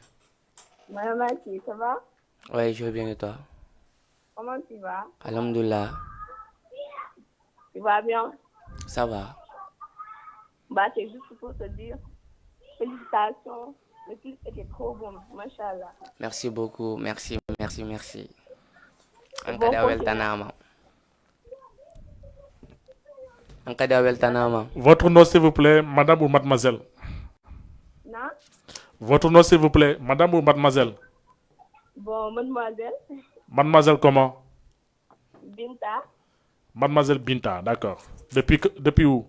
Madame Aki, ça va? Ouais, je vais bien et toi? Comment tu vas? Alhamdulillah. Tu vas bien? Ça va. Bah, c'est juste pour te dire, félicitations. Le clip était trop bon, machallah. Merci beaucoup. Merci, merci, merci. Bon An kadi a continuation. Weltanama. An kadi a weltanama. Votre nom, s'il vous plaît, madame ou mademoiselle? Non? Votre nom, s'il vous plaît, madame ou mademoiselle? Bon, mademoiselle. Mademoiselle comment? Binta. Mademoiselle Binta, d'accord. Depuis que- depuis où?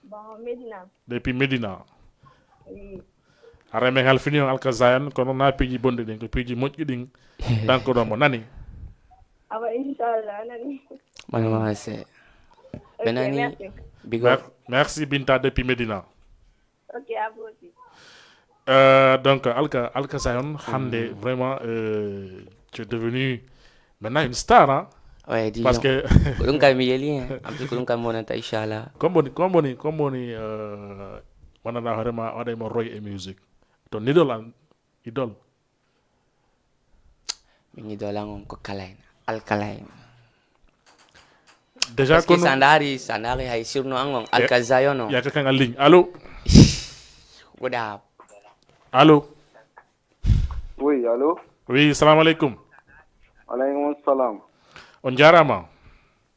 Bon, Medina. Depuis Médina. Oui. Haray men halfini on alkaza on, kono na piiji bonɗi ɗin, ko piiji moƴƴi ɗin. Donc ɗo mo nani. Awa, inchallah, nani. Manama Sène. Ok, Ɓe nani. Merci. Big up. Mer- merci Binta depuis Médina. Ok, à vous aussi. Euh, donc alka alkaza on hannde vraiment, euh, tu es devenu maintenant une star, hein? Ouais, Dijon. Parce que ko ɗum kay mi yeli hen. En plus ko ɗum kay mi wonanta, inchallah. Comme woni, comme woni, comme woni, euh, wonana hoore ma, waɗa mo roy e musique. To idole an, idole. Min idole an on ko Kalayn, Alkalayn. Déjà, parce que kono sa ndaari, sa ndaari hay surnom an on, Alka Zion on. Ya ka kan a ligne. Allô? What up? Allô? Oui, allô? Oui, salam alaikum. Alaikum salam. On jarama.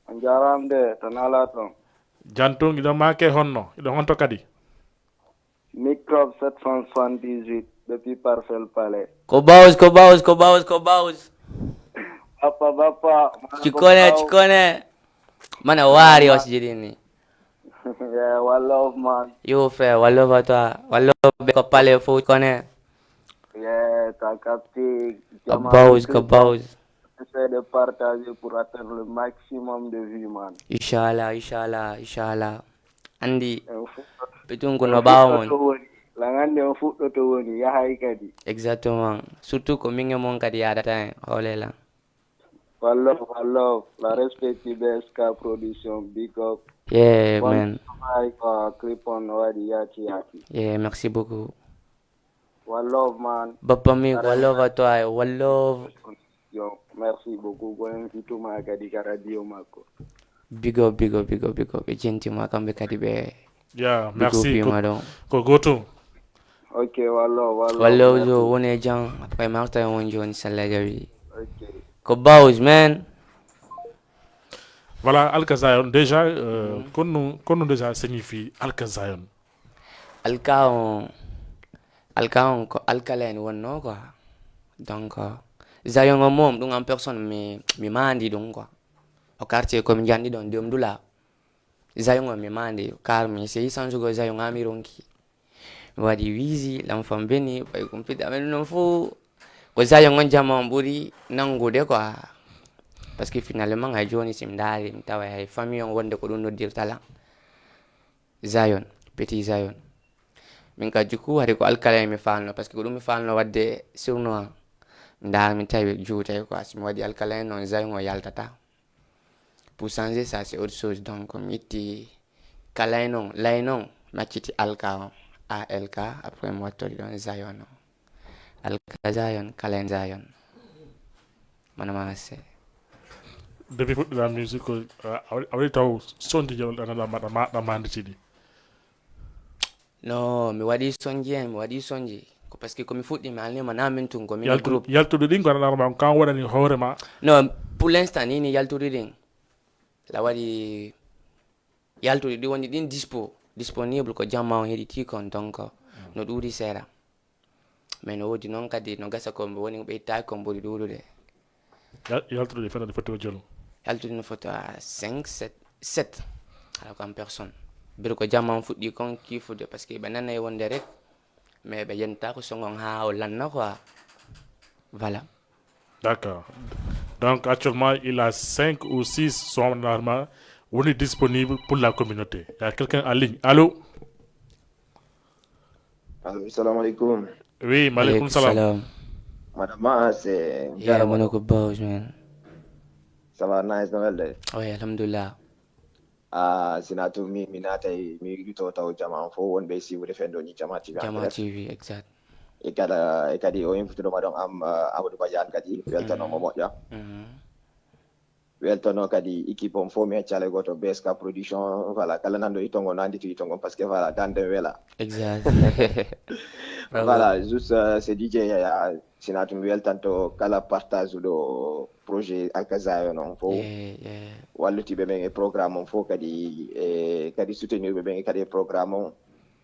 On jarama de, to nala ton. Jantung, iɗon make honno? Iɗon honto kadi? Microbe sept cent soixante-dix-huit, depuis Parcelles Palais. Ko Bawz, ko Bawz, ko Bawz, ko Bawz. Bappa, bappa. Mana ko Cikone, Bawz. Cikone. Mana wari o sijidini. Yeah, one love, man. Yo, frère, one love à toi. One love, be ko Palais, fo Cikone. Yeah, t'as capté. Ko Bawz, ko Bawz. Essaie de partager pour atteindre le maximum de vues, man. Inchallah, inchallah, inchallah. Andi, en fuɗɗoto, petun ko en no ɓaawo fuɗɗoto mon. Woni. Lan andi en fuɗɗoto woni, yahay kadi. Exactement. Surtout ko min e mon kadi yaadata en, hoole lan. One love, one love. La respect to B S K Production, big up. Yeah, bon man. Travail, quoi. Clip on waɗi yaati yaati. Yeah, merci beaucoup. One love, man. Bappa mi, one love à toi, one love. Yo, merci beaucoup. Ko en fituma kadi ka radio makko. Big up, big up, big up, big up. Ɓe jentima kamɓe kadi ɓe. Yeah, big up merci. Ko, ma ɗon. Ko goto. Ok, one love, one love. One love, merci. Yo, woni e jam. Après, ma arta on joni, salla jawi. Ok. Ko Bawz, man. Voilà, Alka Zion, déjà, euh, mhm, kono, kono déjà signifie Alka Zion. Alka on, Alka on ko Alkalayn wonno quoi. Donc, euh, Zion on moom, ɗum en personne, mi, mi mandi ɗum quoi. O quartier ko mi jandi ɗon, Dum Dula. Zion on mi mandi, car mi seyi sansugo Zion ami ronki. Mi waɗi Wizi, Lamfam Beni, Pay Kumpita, amen non fo. Ko Zion on jama on ɓuri nangude quoi. Parce que finalement, hay joni si mi ndaari, mi tawa hay famille on wonde ko ɗum noddirta lan. Zion, petit Zion. Min ka juku hari ko Alkalayn mi falno, parce que ko ɗum mi falno wadde surno an. Nda mi tawi juutay quoi, si mi waɗi Alkalayn non Zion o yaltata. Pour changer ça, c'est autre chose. Donc, mi itti Kalayn non, Layn non, mi acciti Alka on, A L K, après mi wattori ɗon Zion on. Alka Zion, Kalayn Zion. Mana ma se. Depuis fuɗɗira musique ko, a, a waɗi, a waɗi taw sonji jawal ɗan, ɗan, ɗan, ɗan, ɗan manditi ɗi. No, mi waɗi sonji en, mi waɗi sonji. Ko parce que ko mi fuɗɗi, mi alnima na min tun, ko min e groupe. Yaltuɗi ɗin ko a nanarma, kan waɗani hoore ma? No, pour l'instant, ni, ni yaltuɗi ɗin. La waɗi yaltuɗi ɗi woni ɗin dispo, disponible ko jamma on heɗiti kon, donc, no ɗuuɗi seeɗa. Mais no woodi noon kadi no gasa ko woni ɓeytaaki kon ɓuri ɗuuɗude. Yal-, yaltude fenande foti o jelu? Yaltude no foti a cinq, sept, sept. Ala ko en personne. Biro ko jamma on fuɗɗi kon kiifude, parce que ɓe nanay wonde rek, mais ɓe yentaako songon haa o lanna quoi. Voilà. D'accord. Donc actuellement, il a cinq ou six son normalement woni disponible pour la communauté. Il y a quelqu'un en ligne. Allô? Allo, assalamu alaikum. Oui, maaleykum salam. Madame Maas, eh, yeah, jarama. Mono ko Bawz, man. Ça va, nice, no welde? Oui, alhamdulillah. Ah, sina tu mi, mi naatay, mi wiɗito taw jama on fof wonɓe siiwude fenndo ni Jama T V en direct. Jama T V, exact. E kala, e kadi o invituɗo ma ɗon am, ah, Amadou Badiane kadi, weltanoo mo moƴƴa. Mhm. Weltanoo kadi équipe on fof, mi accaa hay gooto, B S K Production, voilà, kala nanɗo itongo, nandito itongo, parce que, voilà, dande wela. Exact. Bravo. Voilà, juste, euh, c'est D J Yaya, sina tum weltanto kala partage ɗo projet Alka Zion on fof. Yeah, yeah. Wallitiiɓe ɓen e programme on fof kadi, e kadi soutenir ɓe ɓen e kadi e programme on.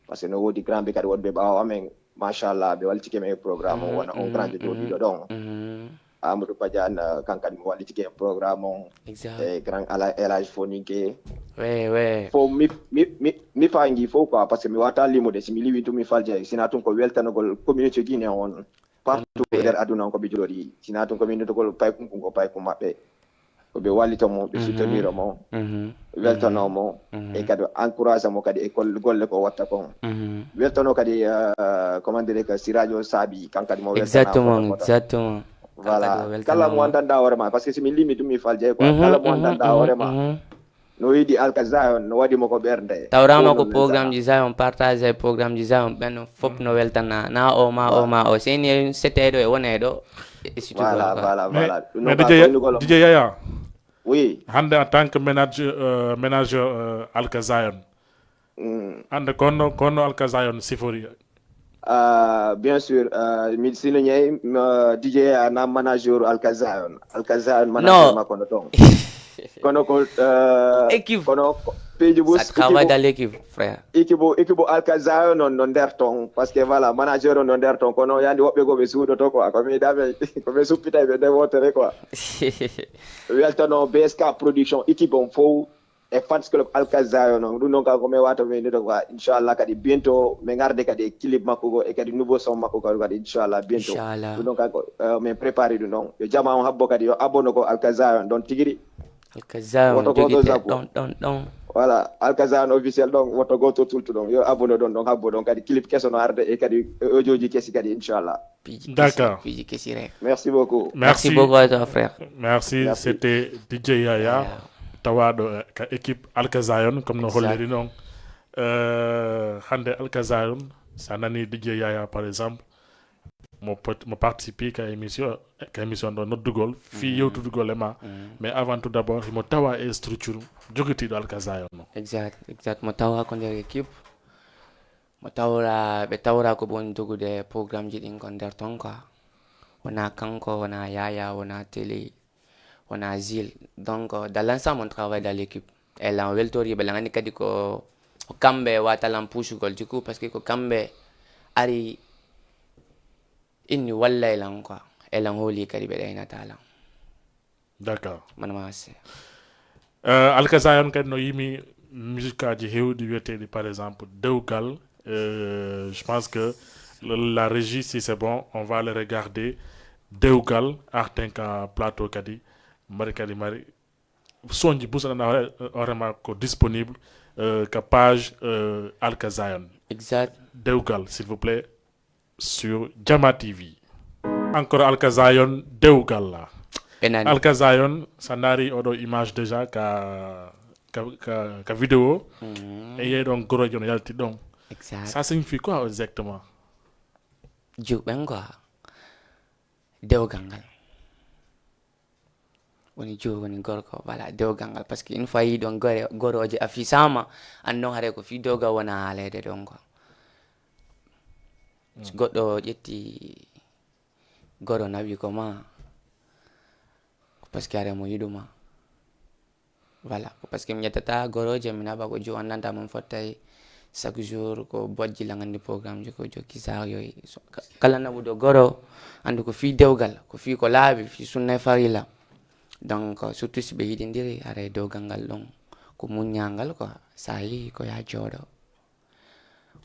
Parce que no woodi grand ɓe kadi wonɓe ɓaawo amen, machallah, ɓe wallitike men e programme on, mhm, wona on grand jooɗiiɗo ɗon. Mhm. Amadou Badiane, euh, kan kadi mo wallitike e programme on. Exact. E grand Ala-, El Hadj Foninke. Ouais, ouais. Fof mi, mi, mi, mi faangi fof quoi, parce que mi wata limude, si mi liwi tum mi falja, sina tum ko weltanogol communauté guinéen on. Partout nder aduna on ko ɓe jooɗi. Sina tum ko min nodugol paykum, ko paykum maɓɓe. Ko ɓe wallito mo, ɓe, mhm, soutenir mo, mhm, weltano mo, mhm, e kadi encourage mo kadi e gol-, golle ko watta kon. Mhm. Weltano kadi, euh, comment dire, que si radio saabi, kan kadi mo weltana. Exactement, mo. Exactement. Voilà, kala mo wondanɗa hoore ma, parce que si mi limi ɗum mi faljay quoi. Kala mo wondanɗa hoore ma, no yiɗi Alka Zion, no waɗi mo ko ɓernde. Tawrama ko programme ji Zion, partage ay programme ji Zion, ɓen fof no weltana na o ma o ma o seni, setteɗo e wonayɗo. Voilà, voilà, voilà. Mais DJ Yaya, oui, hande en tant que manager, euh, manager, euh, Alka Zion, hande kono kono Alka Zion sifori? Ah, bien sûr, ah, mi sino ñayi, ah, D J ana manager Alka Zion. Alka Zion manager makko no ton. Kono ko, ah, équipe, kono ko peji bus, ça travaille dans l'équipe, frère. Équipe o, équipe o Alka Zion on no nder ton, parce que voilà, manager on no nder ton, kono yandi woɓɓe go ɓe suudoto quoi, ko mi dame ko ɓe suppitay ɓe nde wotere quoi. Weltano B S K production, équipe on fow, e fans club Alka Zion on. Ɗum ɗon ka ko mi wata mi nito quoi, inchallah. Kadi bientôt mi garde kadi e clip makko go e kadi nouveau son makko go kadi, inchallah, bientôt. Inchallah. Ɗum ɗon ka ko, euh, min préparé ɗum ɗon. Yo jama on habbo kadi, yo abonné ko Alka Zion ɗon tigiri. Alka Zion woto goto jogite zabu ɗon ɗon ɗon. Voilà, Alka Zion officiel ɗon, woto goto tultu ɗon, yo abonné ɗon ɗon habbo ɗon kadi, clip keso no arde e kadi audioji kesi kadi, inchallah. Piiji kesi, d'accord, piiji kesi rek. Merci beaucoup. Merci. Merci beaucoup à toi, frère. Merci. Merci. C'était D J Yaya, Yaya, tawaɗo, eh, ka équipe Alka Zion, comme no holliri noon. Euh, hande Alka Zion, sa nani D J Yaya par exemple, mo pot- mo participe ka émission, ka émission ɗo noddugol fi yewtudugol e ma. Mais avant tout d'abord himo tawa e structure jogitiɗo Alka Zion no. Exact, exact, mo tawa ko nder équipe. Mo tawra, ɓe tawra ko ɓe woni jogude programmeji ɗin kon nder ton quoi. Wona kanko, wona Yaya, wona Télé, wona Zil. Donc, dans l'ensemble, on travaille dans l'équipe. E lan weltori ɓe lan anndi kadi ko, ko kamɓe wata lan puusugol du coup, parce que ko kamɓe ari inni wallay lan quoi. E lan hooli kadi ɓe ɗaynata lan. D'accord. Manama se. Euh, Alka Zion kadi no yimi musique aji hewɗi wiyeteɗi par exemple Dewgal. Euh, je pense que le- la régie, si c'est bon, on va le regarder. Dewgal arten ka plateau kadi mari kadi mari sonji busa nana hoorema ko disponible, euh, ka page, euh, Alka Zion. Exact. Dewgal, s'il vous plaît, sur Jama T V. Encore Alka Zion, Dewgal la. Ɓe nani. Alka Zion, sa ndaari oɗo image déjà ka, ka, ka, ka vidéo. Mhm. E yeey ɗon gorojo no yalti ɗon. Exact. Ça signifie quoi exactement? Juɓen quoi. Dewgal ngal. Woni jo, woni gorko, voilà, dewgal ngal. Parce que une fois yi ɗon gore, goroje a fisama, an non haray ko fi dewgal wona haalede ɗon quoi. So goɗɗo ƴetti goro nawi ko ma, ko parce que haray mo yiɗuma. Voilà, ko parce que mi ƴettata goroje, mi naɓa ko jo annanta mon fottay chaque jour ko bojji lan anndi programme ji ko jo kisar yoy. So, ka- kala naɓuɗo goro, anndi ko fi dewgal, ko fi ko laaɓi, fi sunna e farilla. Donc, surtout si ɓe yiɗindiri, haray dewgal ngal ɗon ko muññangal quoi. Sa yehi ko ya jooɗo.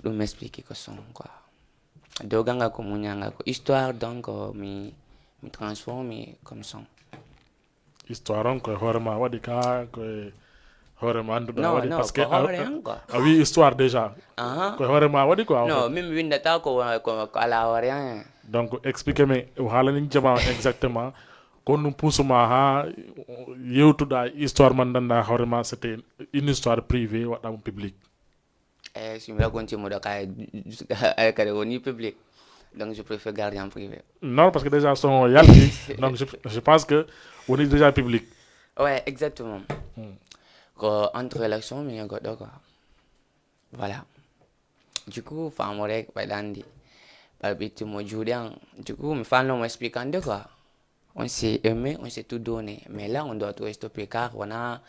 Ɗum explique ko son quoi. Dewgal ngal ko muññangal, ko histoire, donc mi, mi transforme comme son. Histoire on koye hoore ma waɗi ka, koye hoore ma annduɗa waɗi, parce que a wi histoire déjà. Aha. Koye hoore ma waɗi quoi, en fait. Non, min mi windata ko, ko, ko ala hoore an. Donc explique mi, o haalani jama exactement ko ɗum puusuma ha yewtuɗa histoire man, ndanɗa hoore ma c'était une histoire privée, waɗɗa mo public. Eh, si mi raconti mo ɗo kay, ay kadi woni public. Donc je préfère garder en privé. Non, parce que déjà son o yalti. Donc je, je pense que woni déjà public. Ouais, exactement. Hmm. Ko entre relation mi e goɗɗo quoi. Voilà. Du coup, famo rek ɓe ɗandi. Ɓe ɓitti mo juuɗe an. Du coup, mi fanno mo expliquande quoi. On s'est aimé, on s'est tout donné. Mais là, on doit tout stopper car on a,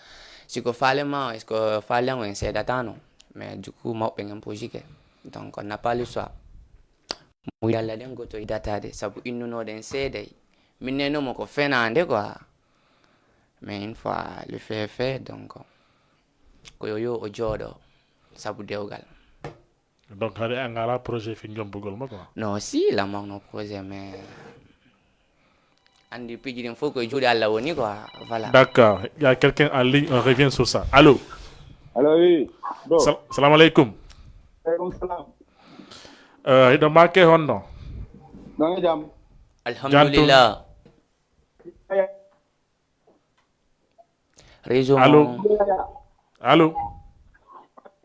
si ko faale ma, est-ce que faale an en seedatano? Mais du coup, mawɓe ngen pojike. Donc, on n'a pas le choix. Mo yalla ɗen goto yiɗatade, sabu innunoɗen seeday. Min neno mo ko fenande quoi. Mais une fois le fait est fait, donc, ko yo yo o jooɗo, sabu dewgal. Donc hari a ngala projet fi jombugol mo quoi? Non, si, la mort no projet, mais andi piiji ɗin fof koye juuɗe Allah woni quoi. Voilà. D'accord, il y a quelqu'un en ligne, on revient sur ça. Allô? Allô, oui. Bon. Sal- Salam alaikum. Alaikum salam. Euh, hiɗo make honno? Nanga jam. Alhamdulillah. Réseau Allô? Mo. Allô?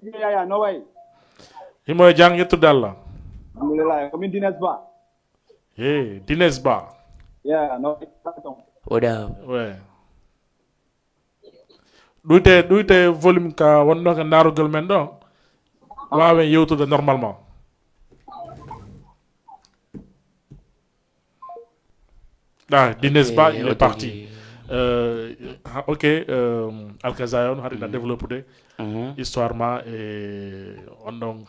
Yaya, no way? Himo e jang, yettude Allah. Alhamdulillah, ko min Dines Ba. Hey, Dines Ba. Yeah, no way? What up? Ouais. Ɗuyte, ɗuyte volume ka wonno ka ndaarugol men ɗo. Waawen yewtude normalement. Ah, Dines Ba, il est parti. Euh, ha, ok, euh, Alkazayon, hari na développer de histoire ma et on donc.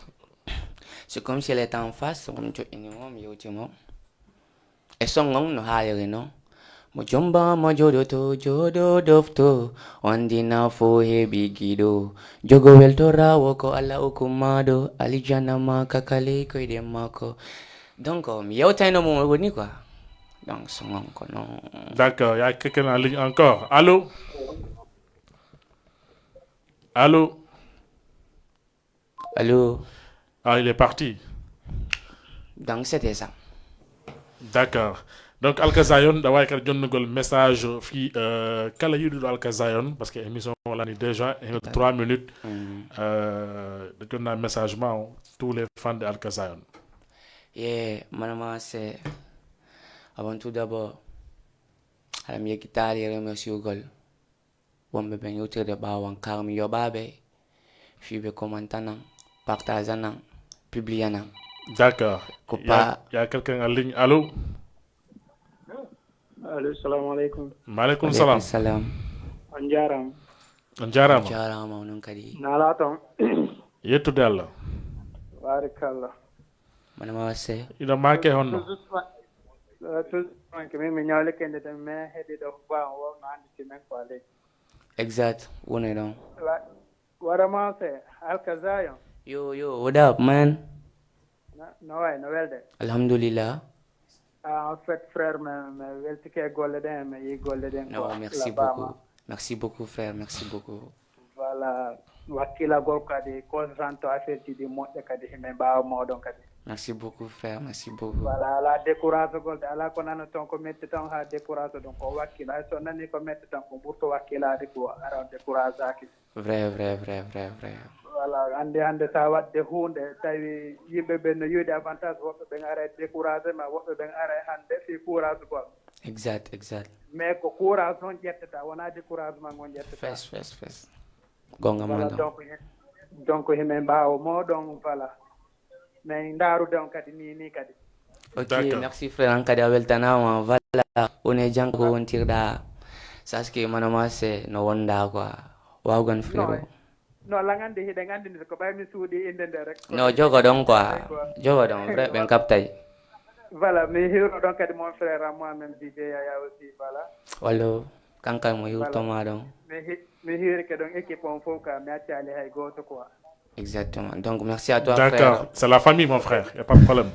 C'est comme si elle était en face, on joɗɗini mo, mi yewti mo. E song on no haaliri non. Mo jomba mo joɗoto, joɗo dofto, on dina fo heɓi giɗo. Jogo weltorawo ko Allah hukumaɗo, alijana ma kakale koyɗe makko. Donc, mi yewtayno mo woni quoi. Donc, song on ko non. D'accord, il y a quelqu'un en ligne encore. Allô? Allô? Allô? Ah, il est parti. Donc, c'était ça. D'accord. Donc, Alkazayon, da wawi kadi jonnugol message fi euh, kala yiɗuɗo Alkazayon, parce que émission wala ni déjà, en trois minutes. Euh, de jonna message ma o, tous les fans de Alkazayon. Yeah, manama c'est avant tout d'abord, alam yekitali remercier gol. Wonɓe ɓen yewtirde ɓaawo an, kar mi yoɓaɓe fii ɓe commentanan, partageanan, publianan. D'accord. Ko pa- ya quelqu'un en ligne. Allô? Allô, salamu aleykum. Maaleykum salam. Salam. On jaaraama. On jaaraama. On jaaraama onon kadi. Naalaa toon. Yettude Allah. Baarakallah. Manama wasse. Ina maake honno? Toujours ma- euh, toujours manque min mi ñawlike nde tan mais heɗi ɗo ba o wawno anndi si men ko aley. Exact, woni ɗon. Wa- Wara ma se Alkazayon. Yo, yo, what up, man? No- no way no welde. Alhamdulillah. Ah, en fait frère mi mi weltike e golle ɗen mi yi golle ɗen. No, merci beaucoup. Merci beaucoup, frère, merci beaucoup. Voilà, wakkilagol kadi ko santo affaire ji ɗi moƴƴa kadi himin ɓaawa moɗon kadi. Merci beaucoup, frère, merci beaucoup. Voilà, ala découragegol de ala ko nana toon ko metti toon ha décourage ɗum ko wakkila hay so nani ko metti toon ko ɓurto wakkilade ko ara on découragaki. Vrai, vrai, vrai, vrai, vrai. Voilà, andi hande sa wadde hunde tawi yimɓe ɓen no yiwde avantage woɓɓe ɓen ara découragé ma woɓɓe ɓen ara hande fi courage gol. Exact, exact. Mais ko courage noon ƴettata wona découragement ngon ƴettata. Fes, fes, fes. Gonga ma ɗon. Donc himin ɓaawo moɗon voilà. Min ndaarude on kadi ni ni kadi. Ok, merci frère, an kadi a weltanaama. Voilà, on est janngo ko wontirɗa. Saske manama se no wonda quoi. Wawgan frère. No langande hiɗen anndi ni ko ɓay mi suuɗi innde nde rek. No jogo ɗon quoi. Jogo ɗon vrai ɓen kaptay. Voilà, mi hiwro ɗon kadi mon frère am moi même D J Yaya aussi voilà. Wallo. Kankan mo hiwtoma ɗon. Mi hi- mi hiirike ɗon équipe on fof ka mi accaali hay gooto quoi. Exactement, donc merci à toi. D'accord, frère. C'est la famille mon frère, y a pas de problème.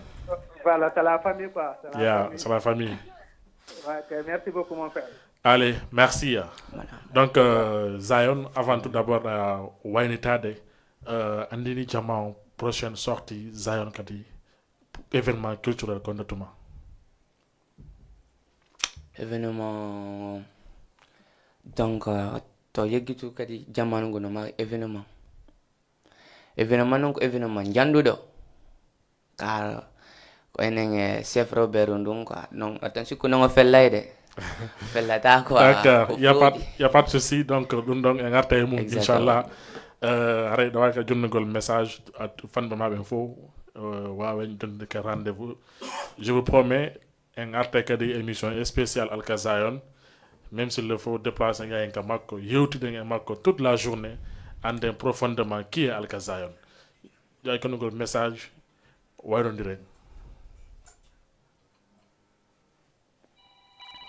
Voilà, c'est la famille quoi. C'est la yeah famille. C'est la famille. Ok, merci beaucoup mon frère. Allez, merci. Voilà. Donc euh, Zion, avant tout d'abord euh, waynitade euh, andini jama o prochaine sortie Zion kadi événement culturel ko nde tuma. Événement donc euh, to yeggitu kadi jamanu ngu no mari événement. Événement noon ko événement njanduɗo car ko enen e chef robert ndun quoi non atan sikku non o fellay de. Fellata quoi. D'accord, y a pas y a pas de souci. Donc ɗum ɗon e garta e mum inchallah. Euh, haray ɗo wawi ka jonnugol message at fanɓe maɓe fof. Euh, wawen jonnude ke rendez-vous. Je vous promets en arta kadi émission spéciale Alkazayon. Même s'il le faut déplacer ngayen ka makko yewtiɗen e makko toute la journée. Anden profondément qui est Alkazayon. Ƴay konugol message. Wayrondiren.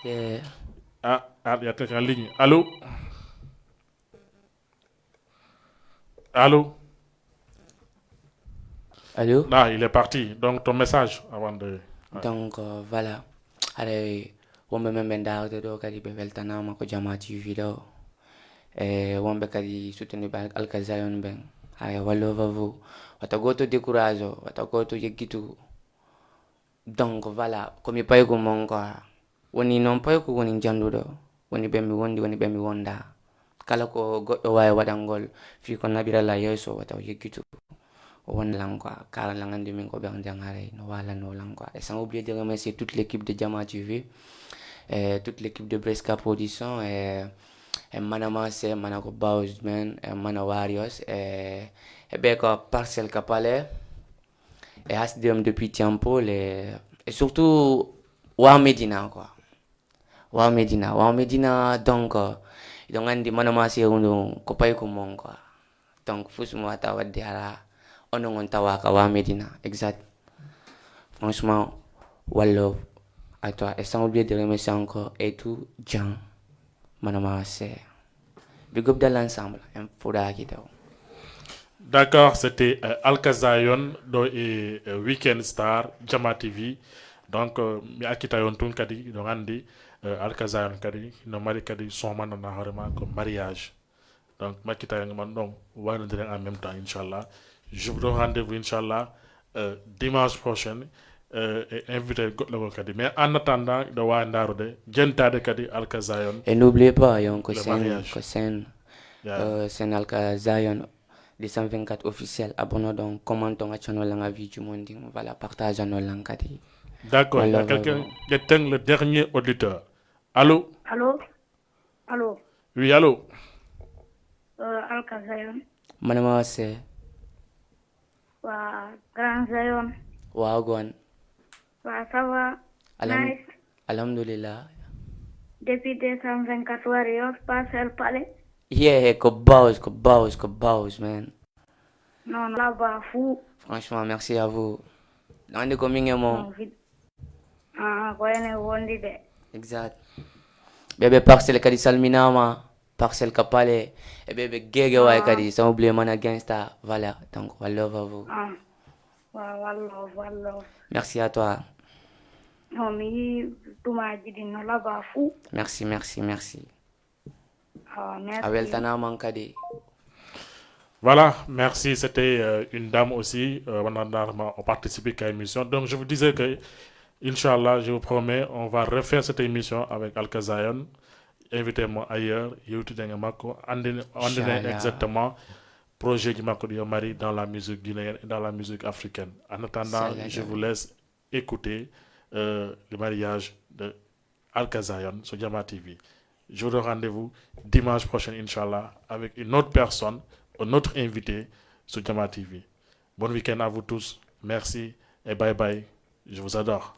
Yeah. Ah, ah, il y a quelqu'un en ligne. Allô? Allô? Allô? Ah, il est parti. Donc ton message avant de. Ouais. Donc euh, voilà. Haray wonɓe men ɓe ndaarde ɗo kadi ɓe weltanaama ko Jama T V ɗo. E wonɓe kadi suttaniɓe Alkazayon ɓen. Haray wallo vavo. Wata gooto décourage o, wata gooto yeggitu. Donc voilà, komi paygu mon quoi. Woni noon payko woni jannduɗo, woni ɓen mi wondi, woni ɓen mi wonda. Kala ko goɗɗo waawi waɗangol, fii ko naɓira la yeeso, wata o yeggitu. O wonda lan quoi, kala lan anndi min ko ɓen jang haray, no waalanoo lan quoi. Et sans oublier de remercier toute l'équipe de Jama T V, et toute l'équipe de Bresca Production, et, et Mana Masse, Mana ko Bawz, man, et Mana Warriors, et, et ɓe ko Parcelle ka Palais, et H D M depuis Tiampol, et, et surtout, waa Medina quoi. Waa Medina, waa Medina, donc, euh, hiɗon anndi Mana Masse ɗum ko payko mon quoi. Donc, fus mo wata wadde hara, onon on tawaaka waa Medina, exact. Franchement, one love à toi. Et sans oublier de remercier encore et tout, Jean, Mana Masse. Big up dans l'ensemble, en fuɗaaki taw. D'accord, c'était euh, Alka Zion ɗo e euh, Weekend Star Jama T V. Donc euh, mi accita on tun kadi ɗon anndi euh, Alka Zion kadi no mari kadi son man nana hoore ma ko mariage. Donc mi accita on man ɗon waynodiren en même temps inchallah. Je vous donne rendez-vous inchallah euh, dimanche prochain euh, e invité goɗɗo goo kadi. Mais en attendant ɗo waawi ndaarude jentaade kadi Alka Zion. Et n'oubliez pas, yon ko scène, ko scène, yeah. euh, scène Alka Zion. Deux cent vingt-quatre officiel, abonné donc, comment on a channel la vie du monde, voilà, partage nos langues. D'accord, il y a quelqu'un qui éteint le dernier auditeur. Allô ? Allô ? Allô ? Oui, allô ? Euh, Alka Zion. Mana Masse. Wa Grand Zion. Wagwan. Wa ça va ? Alham- Nice. Alhamdulillah. Depuis deux cent vingt-quatre Warriors, Parcelle Palais. Yeah, hey, ko Bawz, ko Bawz, ko Bawz, man. Non, là-bas, fou. Franchement, merci à vous. Nandi ko min e mo. Non, vite. Ah, ko ene wondi de. Exact. Ɓe ɓe Parcelle kadi salminaama, Parcelle ka Palais, e ɓe ɓe Guédiawaye kadi, sans oublier Mana Gangsta, voilà, donc one love à vous. Ah, wa- wallo, wallo. Merci à toi. Non, mi yii tumaaji ɗin no là-bas fou. Merci, merci, merci. Ah, merci. A weltanaama kadi. Voilà, merci. C'était euh, une dame aussi, euh, on a on a participé à l'émission. Donc je vous disais que, Inch'Allah, je vous promets, on va refaire cette émission avec Alka Zion. Invité mo ailleurs, yewtiden e makko, andin andinen Inchallah. Exactement projet ji makko ɗi o mari dans la musique guinéenne et dans la musique africaine. En attendant, Inchallah. Je vous laisse écouter euh, le mariage de Alka Zion sur Jama T V. Je vous donne rendez-vous dimanche prochain, Inch'Allah, avec une autre personne, un autre invité sur Jama T V. Bon week-end à vous tous. Merci et bye bye. Je vous adore.